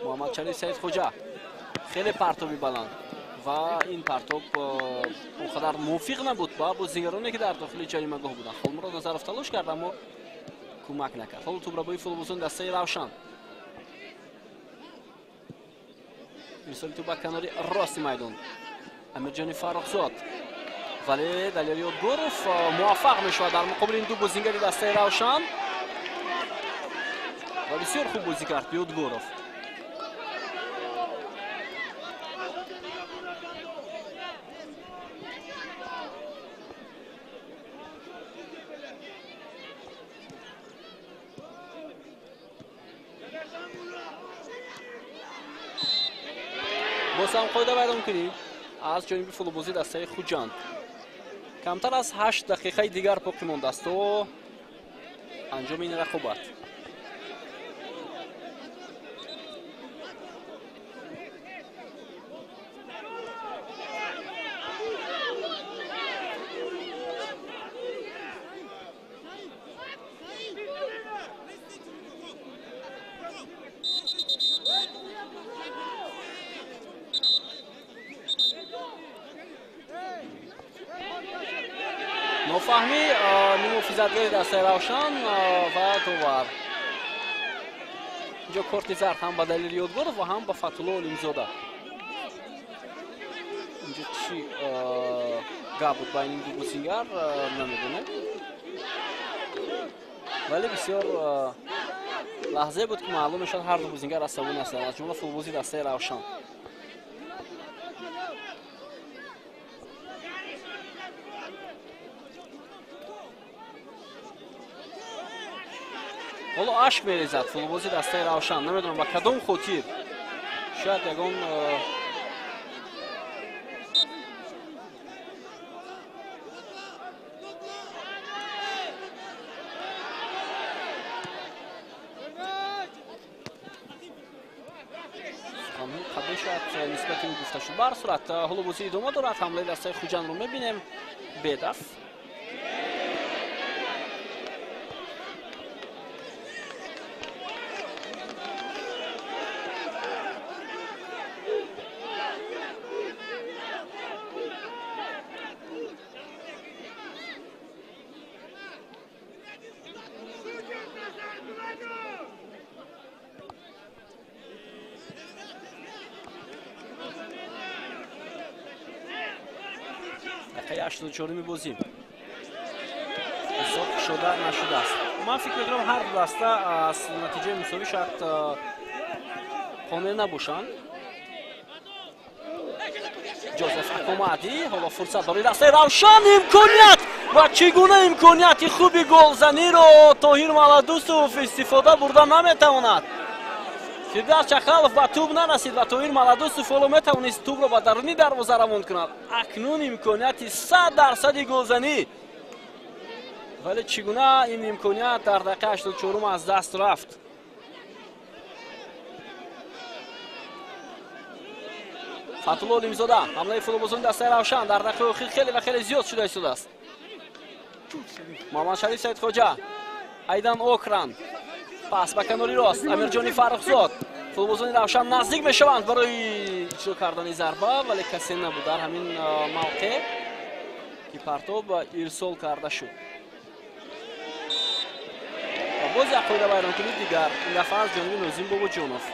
Муҳаммадшариф Саидхоҷа хеле партоби баланд ва ин партоб он қадар мувофиқ набуд ба бозигароне, ки дар дохили ҷаримагоҳ буданд. Холмурод Назаров талош кард, аммо кӯмак накард. Ҳоло тӯбрабои футболбозони дастаи Равшан. Ирсоли тӯб ба канори рости майдон. Амирҷони Фаррухзод, вале Далер Ёдгоров муваффақ мешавад дар муқобили ин ду бозингари дастаи Равшан ва бисёр хуб бозӣ кард Ёдгоров. Боз ҳам қоида вайронкунӣ аз ҷониби футболбози дастаи Хуҷанд. Камтар аз 8 дақиқаи дигар боқӣ мондааст то анҷоми ин рақобат. Нофаҳмӣ муҳофизатгари дастаи Равшан ва довар. Инҷо корти зард ҳам ба Далер Ёдгоров ва ҳам ба Фатулло Олимзода. Инҷо чӣ гап буд байни ду бозингар намедонем, вале бисёр лаҳзае буд, ки маълум мешавад ҳар ду бозингар асабонӣ ҳастанд, аз ҷумла футболбози дастаи Равшан. Ҳоло ашк мерезад футболбози дастаи Равшан, намедонам ба кадом хотир, шояд ягон суханҳои қабил шояд нисбати ӯ гуфта шуд. Ба ҳар сурат ҳоло бозӣ идома дорад. Ҳамлаи дастаи Хуҷандро мебинем бедаф. Дақиқаи 84-уми бозӣ. Ҳисоб кушода нашудааст. Ман фикр мекунам, ҳар ду даста аз натиҷаи мусовӣ шояд қонеъ набошанд. Ҷозеф Акомади, ҳоло фурсат барои дастаи Равшан, имконият ва чӣ гуна имконияти хуби голзаниро Тоҳир Маладусов истифода бурда наметавонад. Фирдавс Чахалов ба тӯб нарасид ва Тоҳир Маладусов ҳоло метавонист тӯбро ба даруни дарвоза равон кунад. Акнун имконияти 100% голзанӣ, вале чӣ гуна ин имконият дар дақиқаи 84 аз даст рафт. Фатулло Олимзода, ҳамлаи футболбозони дастаи Равшан дар дақиқаи охир хеле ва хеле зиёд шуда истодааст. Муҳаммадшариф Саидхоҷа, Айдан Окран, пас ба канори рост Амирҷони Фаррухзод. Футболбозони Равшан наздик мешаванд барои иҷро кардани зарба, вале касе набуд дар ҳамин мавқеъ, ки партоб ирсол карда шуд. Ва боз як қоида вайронкунӣ дигар, ин дафъа аз ҷониби Нозим Бобоҷонов.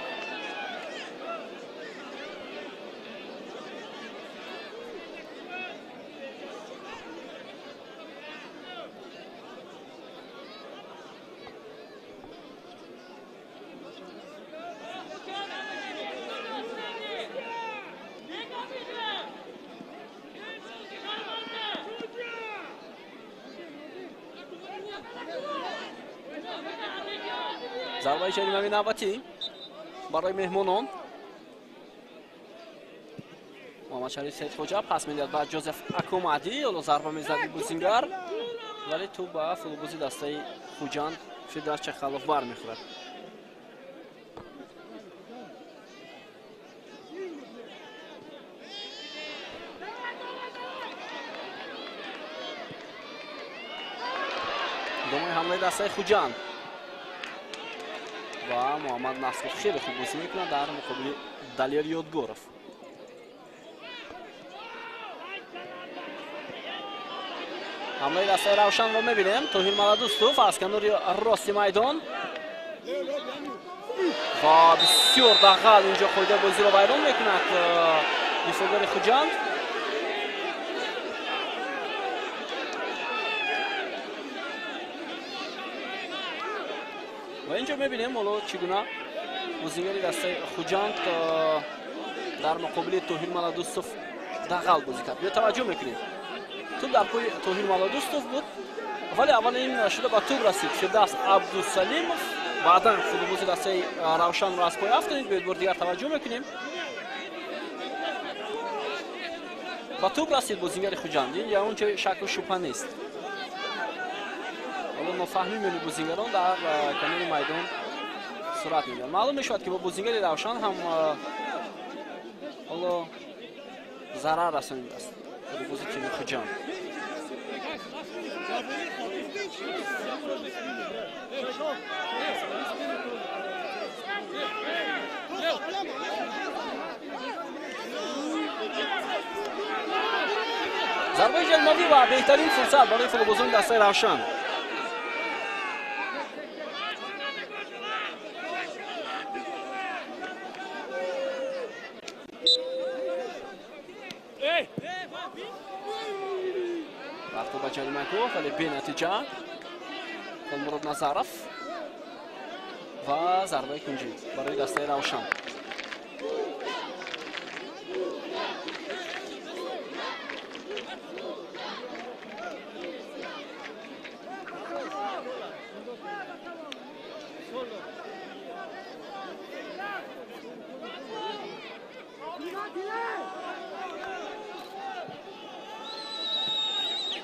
Зарбаи ҷаримавии навбатӣ барои меҳмонон. Муҳаммадшариф Саидхоҷа пас медиҳад ба Ҷозеф Акомади. Ҳоло зарба мезад бозингар, вале тӯб ба футболбози дастаи Хуҷанд Фирдавс Чахалов бармехӯрад. Идомаи ҳамлаи дастаи Хуҷанд ва Муҳаммад Насров хеле хуб бозӣ мекунад дар муқобили Далер Ёдгоров. Ҳамлаи дастаи Равшанро мебинем. Тоҳир Маладустов аз канори рости майдон ва бисёр дағал инҷо қоидаи бозиро вайрон мекунад дифоъгари Хуҷанд. Ва инҷо мебинем ҳоло чӣ гуна бозигари дастаи Хуҷанд дар муқобили Тоҳир Маладустов дағал бозӣ кард. Биё таваҷҷӯҳ мекунем. Тӯб дар пои Тоҳир Маладустов буд, вале аввал ин шуда ба тӯб расид Фирдавс Абдусалимов. Баъдан футболбози дастаи Равшанро аз пой афтонид. Биёед бор дигар таваҷҷӯҳ мекунем. Ба тӯб расид бозингари Хуҷанд. Ин ягон ҷой шаку шубҳа нест. Ҳоло нофаҳмӣ миёни бозингарон дар канори майдон сурат мегирад. Маълум мешавад, ки бо бозингари Равшан ҳам ҳоло зарар расонидааст футболбози тими Хуҷанд. Зарбаи ҷалмавӣ ва беҳтарин фурсат барои футболбозони дастаи Равшан. Рафто ба ҷаримагоҳ, вале бенатиҷа. Холмурод Назаров ва зарбаи кунҷӣ барои дастаи Равшан.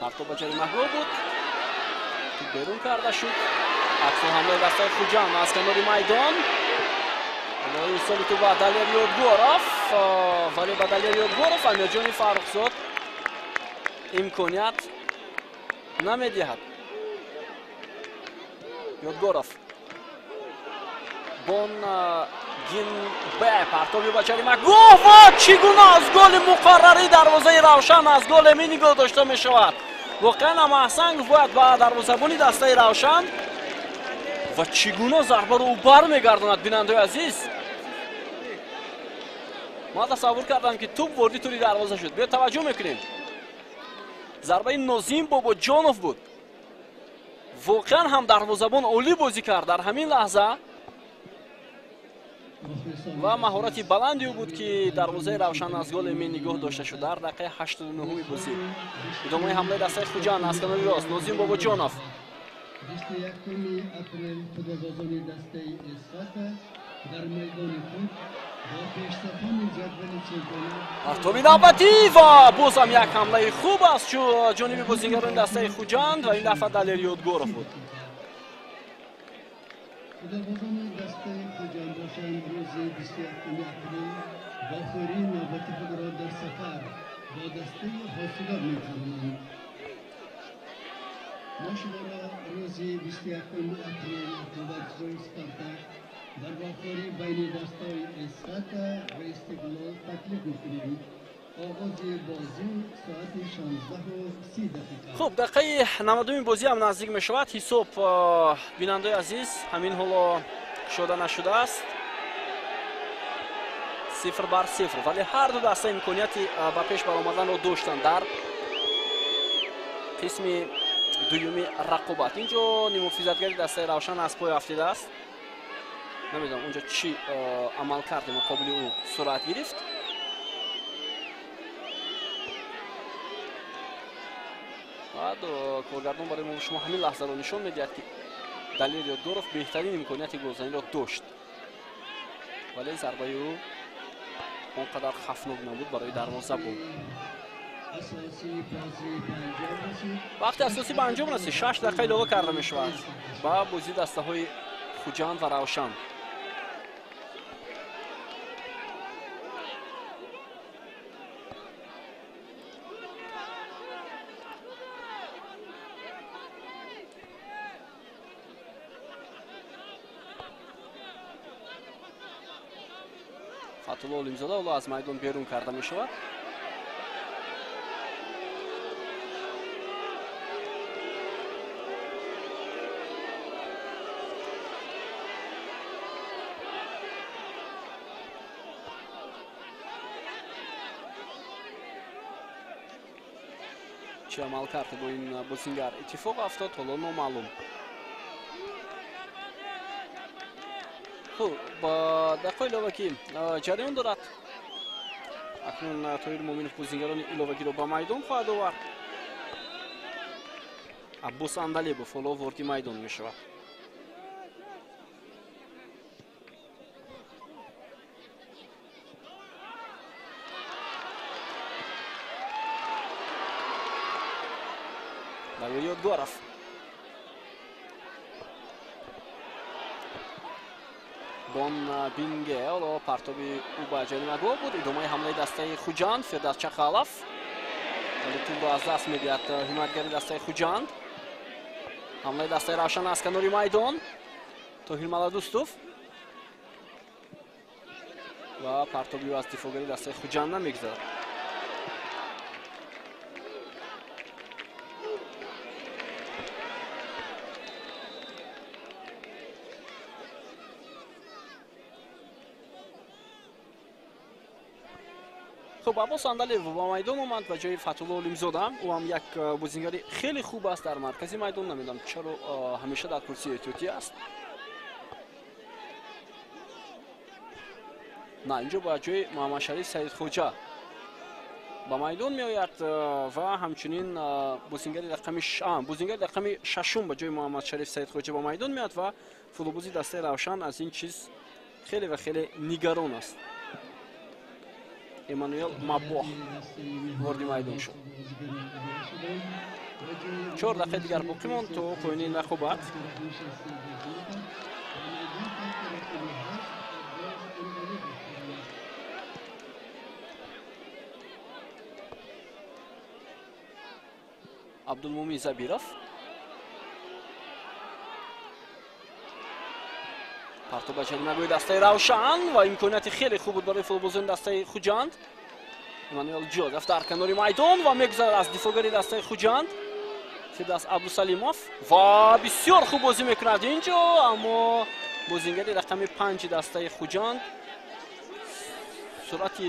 Партоб ба ҷаримагоҳ буд, туп берун карда шуд. Аксу ҳамлаи дастаи Хуҷанд аз канори майдон. Ирсоли туп ба Далер Ёдгоров, вале ба Далер Ёдгоров Амирҷони Фаррухзод имконият намедиҳад. Ёдгоров бон гин б партоби ба ҷаримагоҳ ва чӣ гуна аз голи муқаррарӣ дарвозаи Равшан аз гол эмин нигоҳ дошта мешавад. Воқеан ҳам аҳсанг бояд ба дарвозабони дастаи Равшан ва чӣ гуна зарбаро ӯ бармегардонад. Бинандаои азиз, ман тасаввур кардам, ки туп ворди тури дарвоза шуд. Биё таваҷҷӯҳ мекунем. Зарбаи Нозим Бобоҷонов буд. Воқеан ҳам дарвозабон олӣ бозӣ кард дар ҳамин лаҳза ва маҳорати баланди ӯ буд, ки дарвозаи Равшан аз гол эмин нигоҳ дошта шуд дар дақиқаи 89-уми бозӣ. Идомаи ҳамлаи дастаи Хуҷанд аз канори рост Нозим Бобоҷонов. 21 апрел футболбозони дастаи Эсхата дар майдони худ бо пешсафони ҷадвали чемпионат. Партоби навбатӣ ва бозам як ҳамлаи хуб аз ҷониби бозингарони дастаи Хуҷанд ва ин дафъа Далер Ёдгоров буд. Футболбозони дастаи Хуҷанд бошанд рӯзи 21 апрел вохӯрии навбати худро дар сафар бо дастаи Ҳосилот мегузаронанд. Мо шуморо рӯзи 21 апрел дар варзишгоҳи Спартак дар вохӯрӣ байни дастаҳои Эсхата ва Истиқлол таклиф мекунем. Оғози бозӣ соати 16:30 дақиқа. Хуб, дақиқаи 90-уми бозӣ ҳам наздик мешавад. Ҳисоб, бинандаои азиз, ҳамин ҳоло кушода нашудааст. 0-0, вале ҳар ду даста имконияти ба пеш баромаданро доштанд дар қисми дуюми рақобат. Инҷо нимуҳофизатгари дастаи Равшан аз пой афтидааст. Намедонам онҷо чӣ амалкарди муқобили ӯ сурат гирифт. Баъд коргардон барои мо шумо ҳамин лаҳзаро нишон медиҳад, ки Далер Ёдгоров беҳтарин имконияти голзаниро дошт, вале зарбаи ӯ он қадар хафнок набуд барои дарвозабон. Вақти асосӣ ба анҷом расид. 6 дақиқа илова карда мешавад ба бозии дастаҳои Хуҷанд ва Равшан. Фатулло Олимзода ҳоло аз майдон берун карда мешавад. Чӣ амал кард бо ин бозингар иттифоқ афтод, ҳоло номаълум. Хуб, ба дақиқаи иловагӣ ҷараён дорад. Акнун Тоҳир Муъминов бозингарони иловагиро ба майдон хоҳад овард. Аббос Андалебов ҳоло ворди майдон мешавад. Ёдгоров. Бон Бинге, ҳоло партоби ӯ ба ҷаримагоҳ буд. Идомаи ҳамлаи дастаи Хуҷанд, Фирдавс Чақалов. Вале тӯбро аз даст медиҳад ҳимоятгари дастаи Хуҷанд. Ҳамлаи дастаи Равшан аз канори майдон. Тоҳир Маладустов. Ва партоби ӯ аз дифоъгари дастаи Хуҷанд намегузарад. Хуб, Аббос Андалиев ба майдон омад ба ҷои Фатулло Олимзода. Ӯ ҳам як бозингари хеле хуб аст дар маркази майдон. Намедонам чаро ҳамеша дар курсии эҳтиётӣ аст. На, инҷо ба ҷои Муҳаммадшариф Саидхоҷа ба майдон меояд ва ҳамчунин бозингари рақами шашум ба ҷои Муҳаммадшариф Саидхоҷа ба майдон меояд ва футболбози дастаи Равшан аз ин чиз хеле ва хеле нигарон аст. Эммануэл Мабоҳ ворди майдон шуд. 4 дақиқаи дигар боқӣ монд то поёни рақобат. Абдулмумин Забиров. Партоб ба ҷаримагоҳи дастаи Равшан ва имконияти хеле хуб буд барои футболбозони дастаи Хуҷанд. Эммануэл Ҷозеф дар канори майдон ва мегузарад аз дифоъгари дастаи Хуҷанд Фирдавс Абдусалимов ва бисёр хуб бозӣ мекунад инҷо, аммо бозингари рақами 5 дастаи Хуҷанд суръати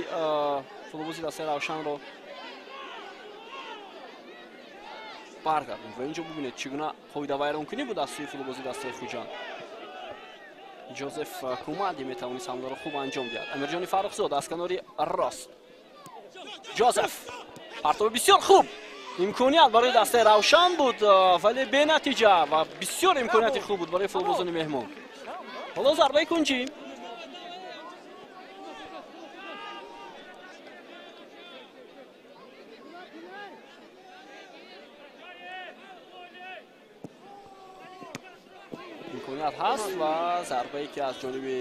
футболбози дастаи Равшанро баргардонд ва инҷо бубинед чӣ гуна қоидавайронкунӣ буд аз сӯи футболбози дастаи Хуҷанд. Ҷозеф Кумади метавонист ҳамларо хуб анҷом диҳад. Амирҷони Фаррухзод аз канори рост. Ҷозеф партоби бисёр хуб. Имконият барои дастаи Равшан буд, вале бенатиҷа ва бисёр имконияти хуб буд барои футболбозони меҳмон. Ҳоло зарбаи кунҷӣ. Имконият ҳаст ва зарбае ки аз ҷониби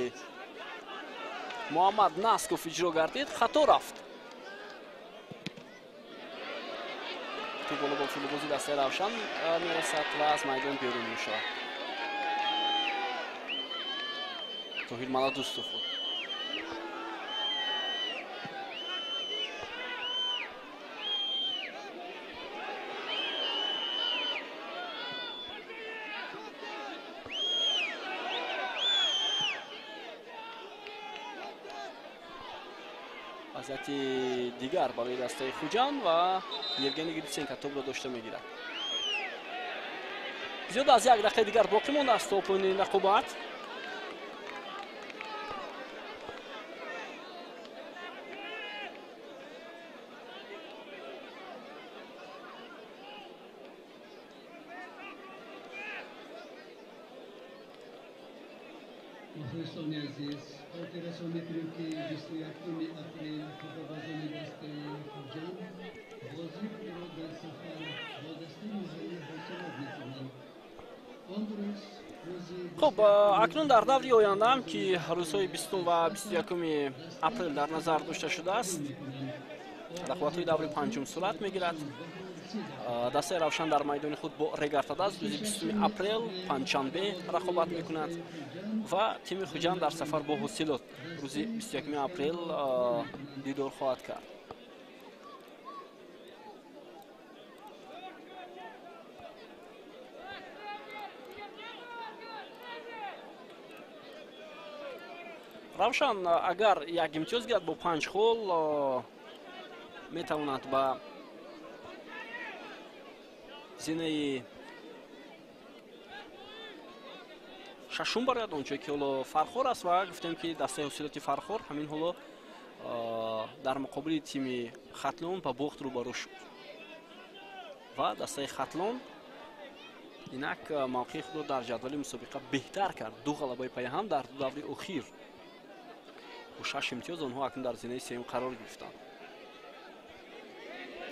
Муҳаммад Насков иҷро гардид, хато рафт. Тӯб боло бо футболбози дастаи Равшан мерасад ва аз майдон берун мешавад. Тоҳир Маладустов буд. Вазъияти дигар барои дастаи Хуҷанд ва Евгений Гриценко тӯбро дошта мегирад. Зиёда аз як дақиқаи дигар боқӣ мондааст то поёни рақобат. Мухлисони азиз, хотиррасон мекунем, ки 21 апрел футболбозони дастаи Хуҷанд бозии худро дар сафар бо дастаи маҳаллии Ҳосилот мекунанд. Он рӯз Хуб, акнун дар даври ояндаам, ки рӯзҳои 20 ва 21 апрел дар назар дошта шудааст, рақобатҳои даври панҷум сурат мегирад. Дастаи Равшан дар майдони худ бо Регартадаз рӯзи 20 апрел панҷшанбе рақобат мекунад ва тими Хуҷанд дар сафар бо Ҳосилот рӯзи 21 апрел дидор хоҳад кард. Равшан агар як имтиёз гирад бо 5 хол метавонад ба зинаи шашум барояд, ончое ки ҳоло Фархор аст ва гуфтем ки дастаи Ҳосилоти Фархор ҳамин ҳоло дар муқобили тими Хатлон ба бохт рӯбарӯ шуд ва дастаи Хатлон инак мавқеи худро дар ҷадвали мусобиқа беҳтар кард. 2 ғалабаи пайҳам дар 2 даври охир бо 6 имтиёз онҳо акнун дар зинаи сеюм қарор гирифтанд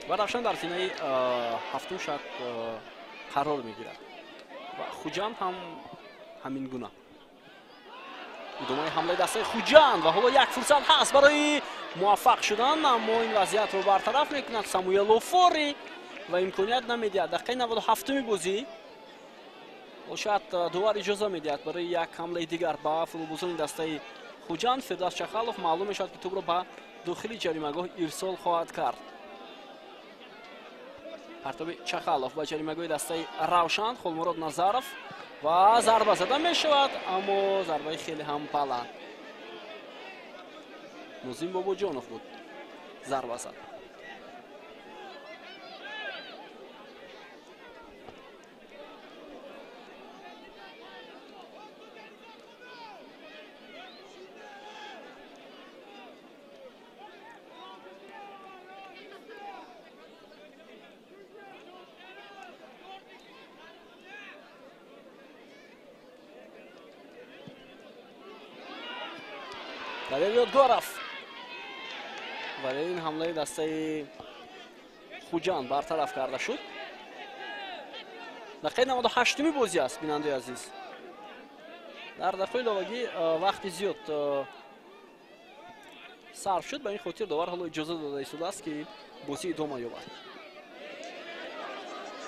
ва Равшан дар зинаи ҳафтум шояд Қарор мегирад ва Хуҷанд ҳам ҳамин гуна. Идомаи ҳамлаи дастаи Хуҷанд ва ҳоло як фурсат ҳаст барои муваффақ шудан, аммо ин вазъиятро бартараф мекунад Самуэл Офори ва имконият намедиҳад. Дақиқаи 97-уми бозӣ шояд довар иҷоза медиҳад барои як ҳамлаи дигар ба футболбозони дастаи Хуҷанд. Фирдавс Чахалов маълум мешавад, ки тӯбро ба дохили ҷаримагоҳ ирсол хоҳад кард. Партоби Чахалов ба ҷаримагоҳи дастаи Равшан, Холмурод Назаров ва зарба зада мешавад, аммо зарбаи хеле ҳам баланд. Нозим Бобоҷонов буд зарба зад. Валерий Ёдгоров. Вале ин ҳамлаи дастаи Хуҷанд бартараф карда шуд. Дақиқаи 98-уми бозӣ аст, бинандаи азиз. Дар дақиқаи иловагӣ вақти зиёд сарф шуд, ба ин хотир довар ҳоло иҷоза дода истодааст, ки бозӣ идома ёбад.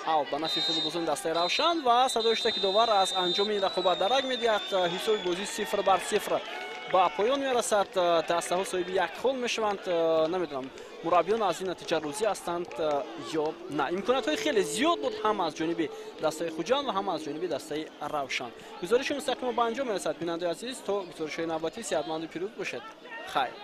Аут ба нафи футболбозони дастаи Равшан ва садои шуда, ки довар аз анҷоми ин рақобат дарак медиҳад. Ҳисоби бозӣ 0-0 ба поён мерасад. Дастаҳо соҳиби як хол мешаванд. Намедонам, мураббиён аз ин натиҷа розӣ ҳастанд ё на. Имкониятҳои хеле зиёд буд ҳам аз ҷониби дастаи Хуҷанд ва ҳам аз ҷониби дастаи Равшан. Гузориши мустақимо ба анҷом мерасад, бинандаи азиз. То гузоришҳои навбатӣ сеҳатманду пирӯз бошед. Хайр.